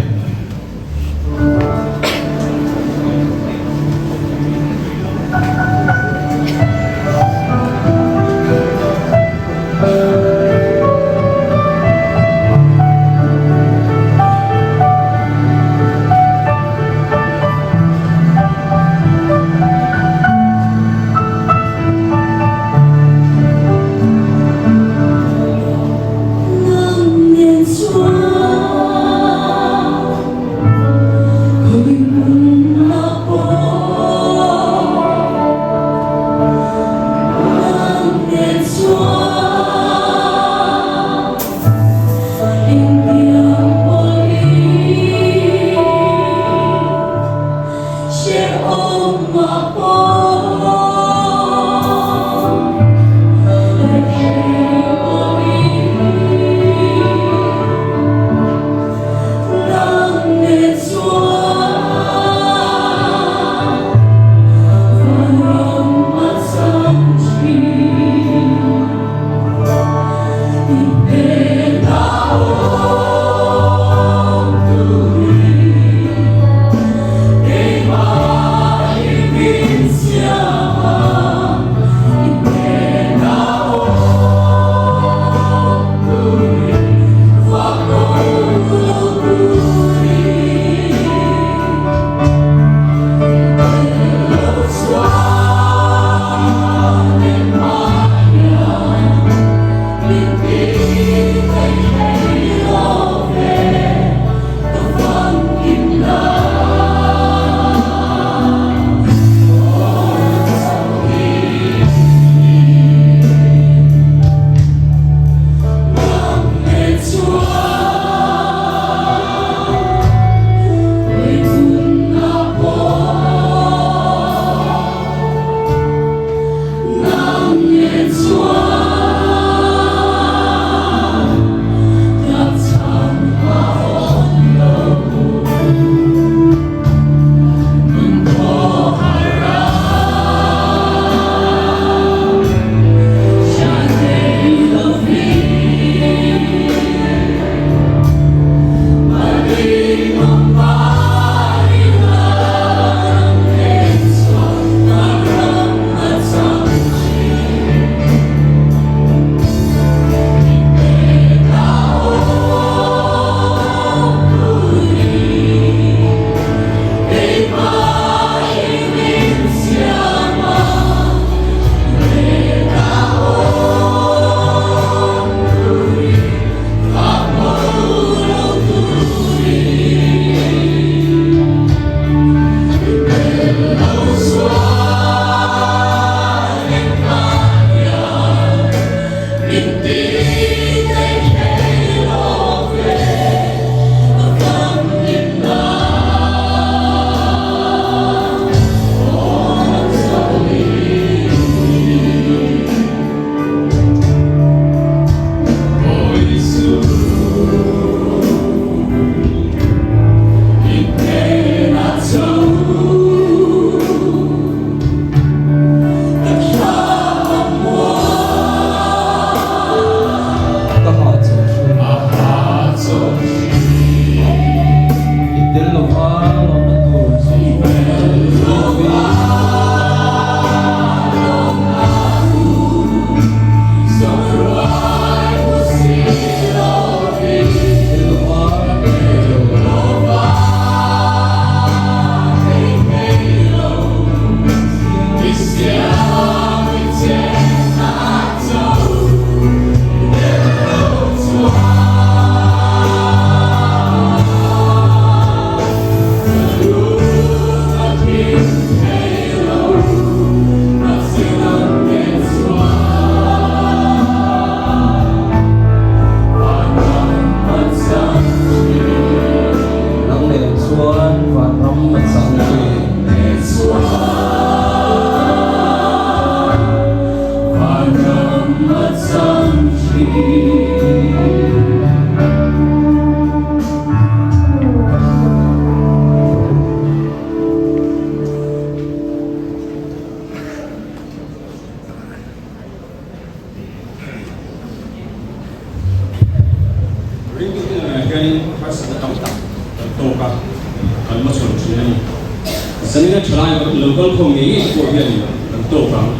thalai lo kal khawm ngei ngei pawh hian kan tawk ang.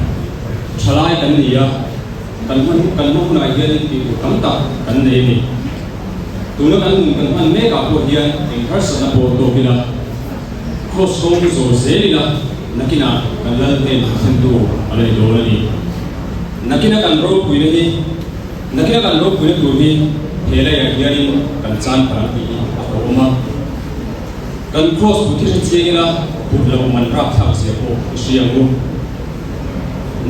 Thalai kan ni a, kan hman kan hma hunah hianin tih tur tam tak kan nei a ni. Tuna kan nun kan hman mekah pawh hian eng harsatna pawh tawk ila, Kraws kawng hi zawl zel ila nakinah kan lal hnen thlentu a la ni dawn a ni. Nakina kan ropuina hi Nakina kan ropuina tur hi he leiah hianin kan chan phah ang tih hi a hlauhawm a. Kan Kraws put hi hre chiang ila put loh man rapthlak zia pawh i hria ang u.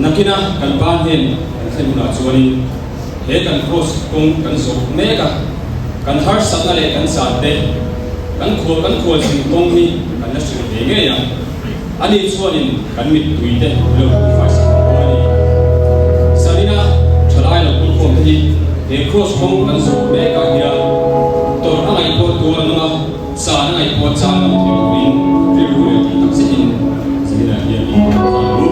Nakina kan pa hnen kan thlen hunah chuanin he kan Kraws kawng kan zawh mek a, kan harsatna leh kan zan te, kan khual kan khual zin kawng hi kan la hrilh ve ngei ang. Ani chuanin kan mittui te lo hmuh sak ang dawn a ni. Zanina thalai lo kulkhawm te hi he Kraws kawng kan zawh mekah hian tawrh a ngaihpawh tuar nung a, chan a ngaihpawh chan ngam thei turin rilru leh tih tak zetin Zanina hian i inthlan ang u.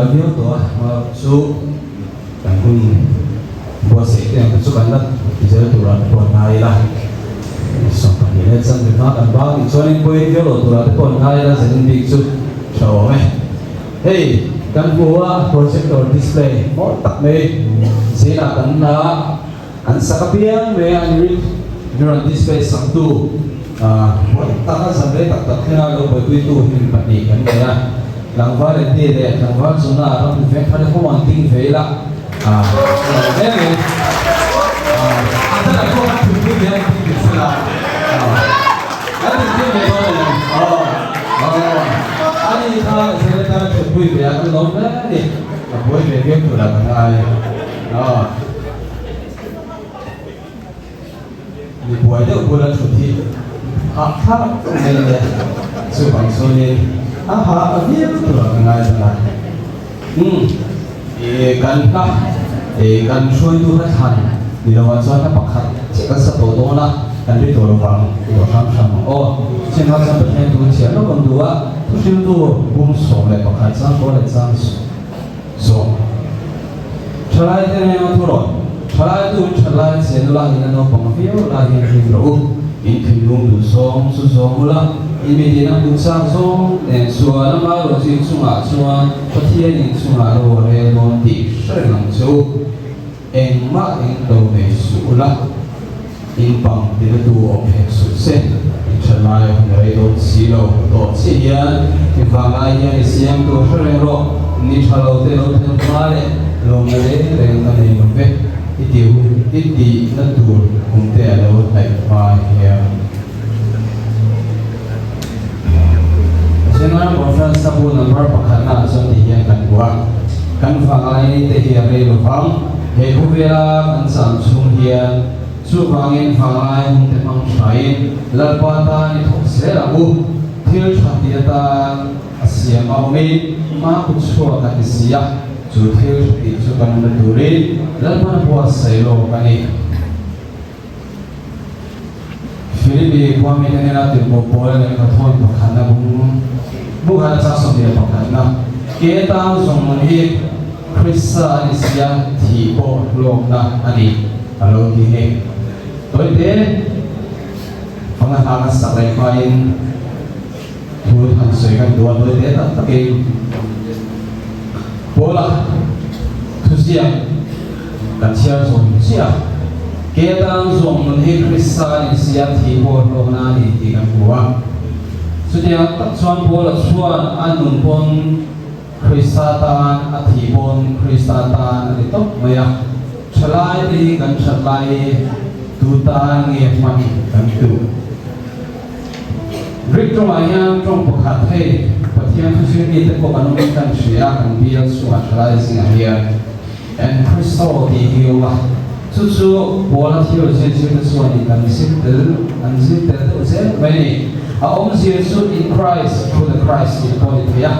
kal viau tawh a, chu kan hun buatsaih te ang te chu kan la ti zel turah te pawh an ngai ila, 20 leh chanve hma kan bak nih chuanin pawi viau loh turah te pawh an ngai ila zanin bik chu tha awm e. Hei kan hmu a projector display mawi tak mai zinah kan la An sak apiang mai a ni rawn display saktu buai tak a zam rei tak tak thlenga lo buaipuitu hi mi pahnih kan nei a, tlangval Eddie leh tlangval Jonah ram veng thar te ho an ding ve ila a lo hle mai. A dala pawh kan thutpui ve a ni tih sela kan intir ve dawn em? Aw ani kha zirlai tana thutpui ve a kan lawm hle a ni, a buai ve viau tur ah ka ngai. Mi buai deuh bula thut hi hahthlak mai le, chuvang chuanin a hah a viau tur ka ngai ta. Umm e kan hla e kan hruaitu hla thlan ni lovah chuan hla pakhat chiah kan sa tawh dawn a, kan ri tawh lovang i tawh hram hram ang aw. Chutiang kha chuan Pathian thu chhiar lawk ang duh a, thuhriltu bum 11 chang kaw leh chang Zawng. Thalai te nena thu rawh. Thalai tu in thalai chen ula in a naupang viau lai hian hlim rawh u. In thinlung duh zawng chu zawng ula, in mi tihna hmuh chak zawng nen chuan ama rawh chu in chungah chuan Pathian in chungah ro a rel dawn tih hre reng ang che u. Engmah eng lo nei suh ula, in pang tina tu awm hek suh se, in tha lai hun rei dawn si lo tawh chiah hian i vanglai hian i siam tur hre reng rawh, ni tha lo te lo thlen hma leh lawmna reng reng a nei lo ve, i ti hun i tihna tur kum te a lo hnaih hma hian. General Conference a bu number pakhatna ah chuan ti hian kan hmu a, kan vanglai te hi a rei lo vang. He khawvela kan cham chhung hian chuvangin vanglai hun te hmang thain Lalpa tan i thawk zel ang u. Thil tha ti atan a siam a awmin hma kut chhuak a ti si a, chu thil tha tih chu kan awmna turin Lalpan a buatsaih lawk a ni. Philippi khua mite hnena tirhkoh Paula lehkha thawn pakhatna bung bukhat a chang 21 ke tan zawng nun hi Krista a ni sia thih pawh hlawkna a ni a lo ti hei. Tawite fanga hla kan sak leh hmain thu han sawi kan duh a, tawite tak takin Paula thuziak Kan chhiar zawm chiah. Ke atan zawm nun hi Krista nih sia thi pawh hlawkna a ni tih kan hmu a. Chutiang tak chuan Paula chuan a nun pawn Krista tan, a thi pawn Krista tan a ni tawp mai a. Thalai te hi kan that lai hi tu tan nge hman kan duh? Greek tawngah hian tawng pakhat hei Pathian thuchhirmi te pawh kan awmin kan hria a, kan bial chungah thalai zingah hian. En Kristo tih hi awm a, chu chu Paula theology zirte chuanin kan zir tel, an zir tel deuh zel mai a ni. A awmzia chu in Christ, through the Christ tih pawh a ni thei a,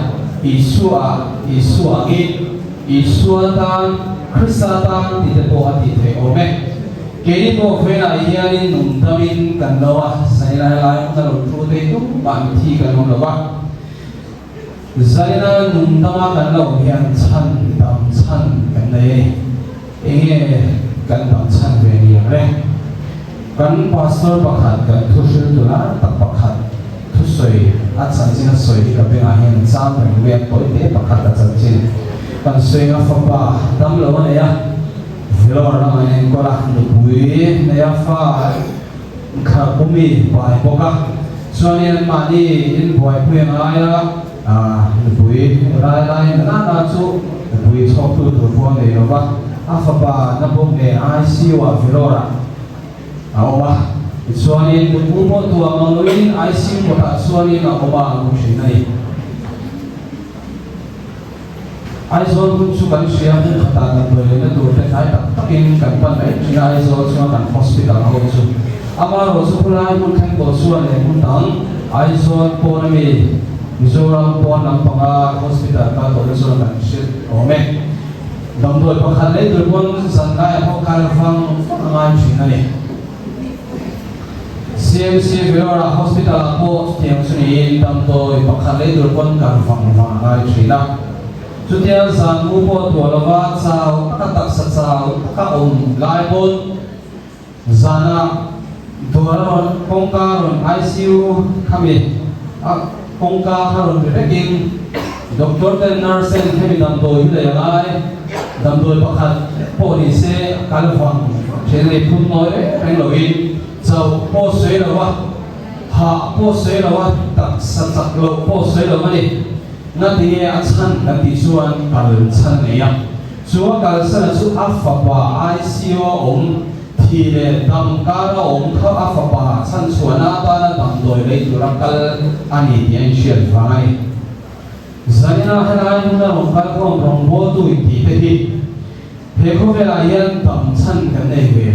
Isua, Isua angin, Isua tan, Krista tan tih te pawh a tih theih awm e. Keini pawh velah hianin nung damin kan lo a, zai lai lai hmuna lo thu te hi tumah mithi kan awm lo va. Zaina nung dama kan lo hian chhan dam chhan kan nei a ni. Enge kan dam chhan ve ni ang le? Kan pastor pakhat, kan thuhriltu lar tak pakhat thusawi a chanchin a sawi hi ka bengah hian chang reng mai a, tawite pakhat a chanchin kan sawi anga fapa dam lo a nei a, Vellore lamah in enkawl a, nupui nei a, fa Kha pumi pai bawk a, chuanin anmahni in buaipui a ngai a, nupui rai lai na nana chu nupui chhawktu tur pawh a nei lo va, a fapa na bawk nen ICU ah Vellore ah a awm a, tichuanin nupui pawh tuah mang loin ICU kawtah chuanin a awm a, a mu thin a ni. Aizawl hun chu kan hria, hmun khatah damdawi leina tur te hnai tak takin kan pan mai thin a, Aizawl chuan kan hospital ho chu amaherawh chu khulai hmun thleng tawh chuan leh hmun dang Aizawl pawn ami Mizoram pawn lampanga hospital kal tawh te chuan kan hre awm e. Damdawi pakhat lei tur pawn zan laiah pawh kal vang vang a ngai thin a ni. CMC Vellore Hospital ah pawh chutiang chu niin damdawi pakhat lei tur pawn kal vang vang a ngai thin a. Chutia zan mu pawh tuah lova chau taka taksa chau taka awm lai pawn zana dawr a rawn kawngka rawn ICU khami a kawngka kha rawn ri vekin doctor ten nurse ten hemi damdawi hi lei a ngai damdawi pakhat pawh ni se a kal vang then a ni phun nawi reng reng loin chauh pawh sawi lova hah pawh sawi lova taksa chak loh pawh sawi lo a ni. Ngatinge a chhan kan tih chuan kal chhan a nei a, chu a kalsana chu a fapa ICU a awm thi leh dam kara awm kha a fapa chhan chhuahna atana damdawi lei tura kal a ni tih a inhriat vang a ni. Zanina helai hmuna rawn kalkhawm rawngbawltu intih te hi He khawvelah hian dam chhan kan nei ve.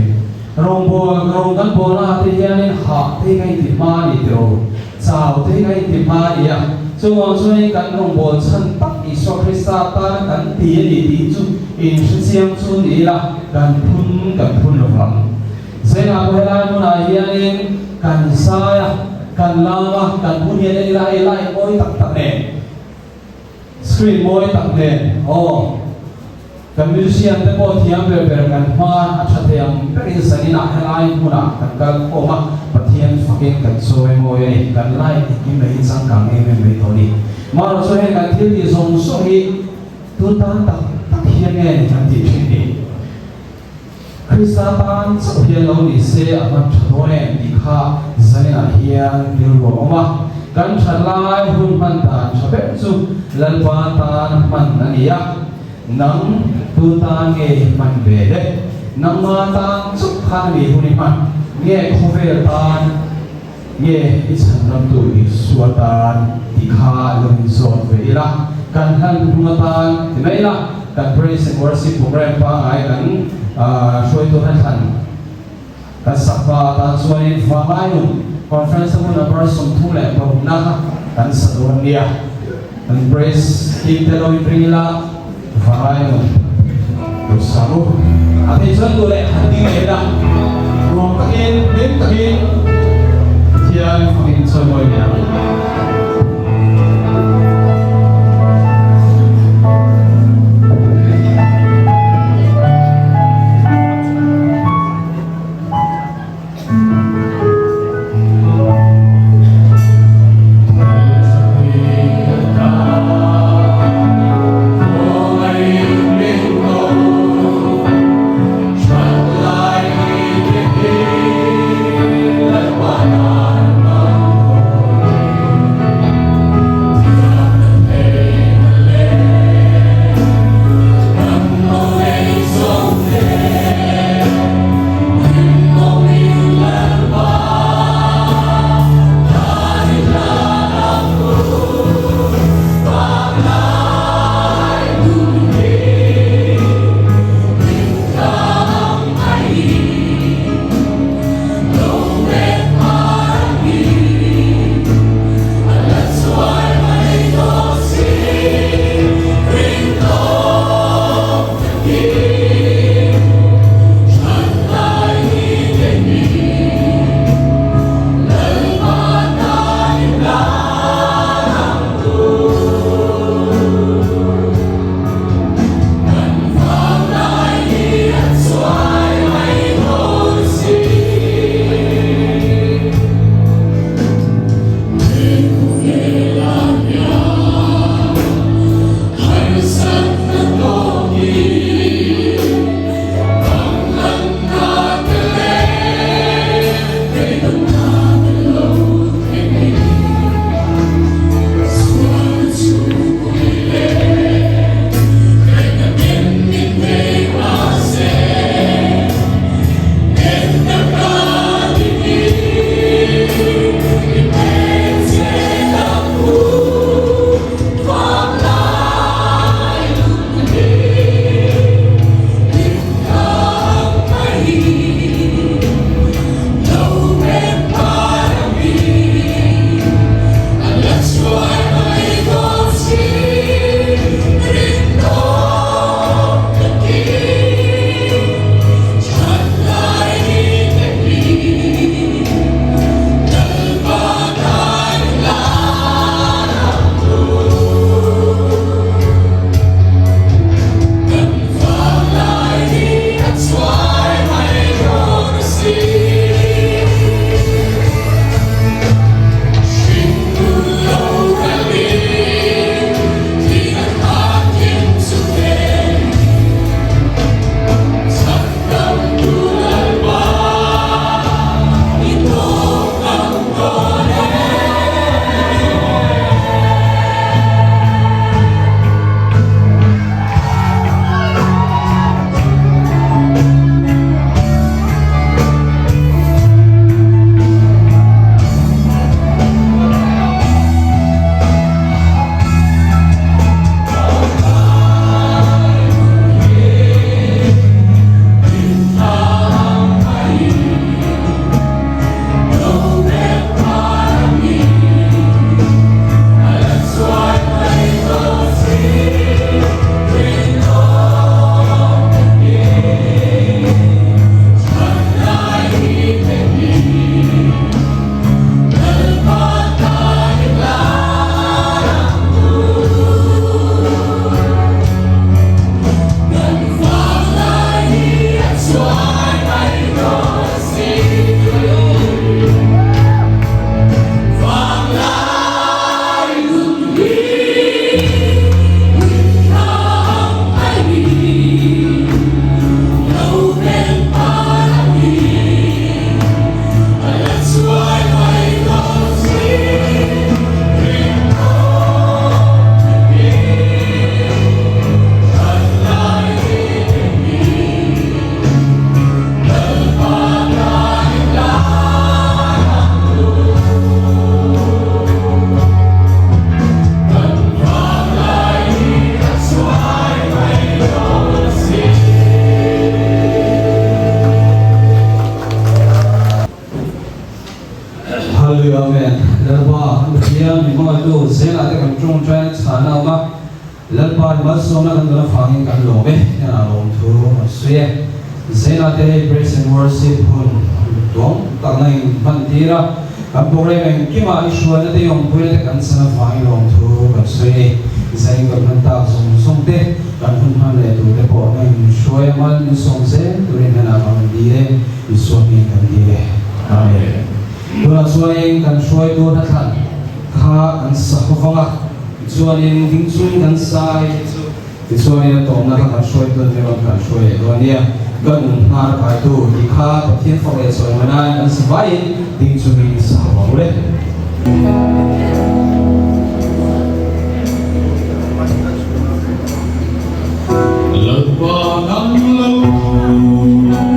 Rawngbâwl, rawng kan bâwlnaah te hianin hah te hi ka inti hma a ni tiraw? Chau te hi ka inti hma a ni a. Chuvang chuanin kan rawngbâwl chhan tak Isua Krista tana kan ti a ni tih chu inhre chiang chu ni ila kan phun kan phun lo vang. Zainah pawh helai hmunah hianin kan zai a, kan lam a, kan hun hian en ila hei light mawi tak tak nen, Screen mawi tak nen aw. Kan musician te pawh thiam ber ber kan hma a tha thei ang berin zaninah helai hmunah kan kal khawm a, Pathian fakin kan chawi mawi a ni. Kan light engkim mai hi changkang em em mai tawh a ni. Marawh chu heng kan thil tih zawng zawng hi tun tan tak tak hian nge ni kan tih thin ni? Krista tan chauh hian lo ni se a hman tha dawn em tih kha zaninah hian rilru a awm a. Kan that lai hun hman dan tha ber chu Lalpa tan hman a ni a, nang tu tan nge i hman ve le? Nangma tan chauh khan a ni hun i hman nge khawvel tan nge i chhanramtu Isua tan tih kha lo inzawt ve ila, kan hlan hnung atan ti mai ila, kan Praise and Worship program pangngai kan hruaitu hlan kan sak hma atan chuanin Vanglai nun Conference a hmun number 33 na kha kan sa dawn nia. Kan Praise team te lo inring ila, Vanglai nun lo sa ru. A theih chuan duh leh han ding leh ila, ruang takin, hlim takin Pathian fakin chawimawi leh ang. Kan Pathian min hmangaihtu zelah te kan tawngtaina chhana a awm a, Lalpa i malsawmna kan dawn avangin kan lawm e, hnenah lawmthu kan sawi e. Zelah te hei Praise and Worship hun tuam takna in hman tir a, kan program engkimah i hruaina te i awmpuina te kan chan avangin lawmthu kan sawi e. Zain kan hman tak zawng zawng te, kan hun hman leh tur te pawh na in hruai a mal min sawm zel turin hnenah kan rawn dil e, Isua hming kan dil e. Amen. Tunah chuanin kan hruaitu hnathlan kha kan sa ho vang a, tichuanin ding chung kan sa hei hi chu tichuanin a tawmna kha kan hruaitu an ni rawn kan hruai leh dawn nia, ka nun hnar kaitu tih kha Pathian fak leh chawi manain an sa vaiin ding chungin sa ho vang ule.
Lalpa nang lo nge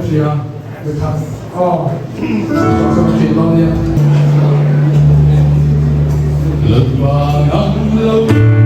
hria mithat aw ka hrilh dawn nia.
Lalpa nang lo.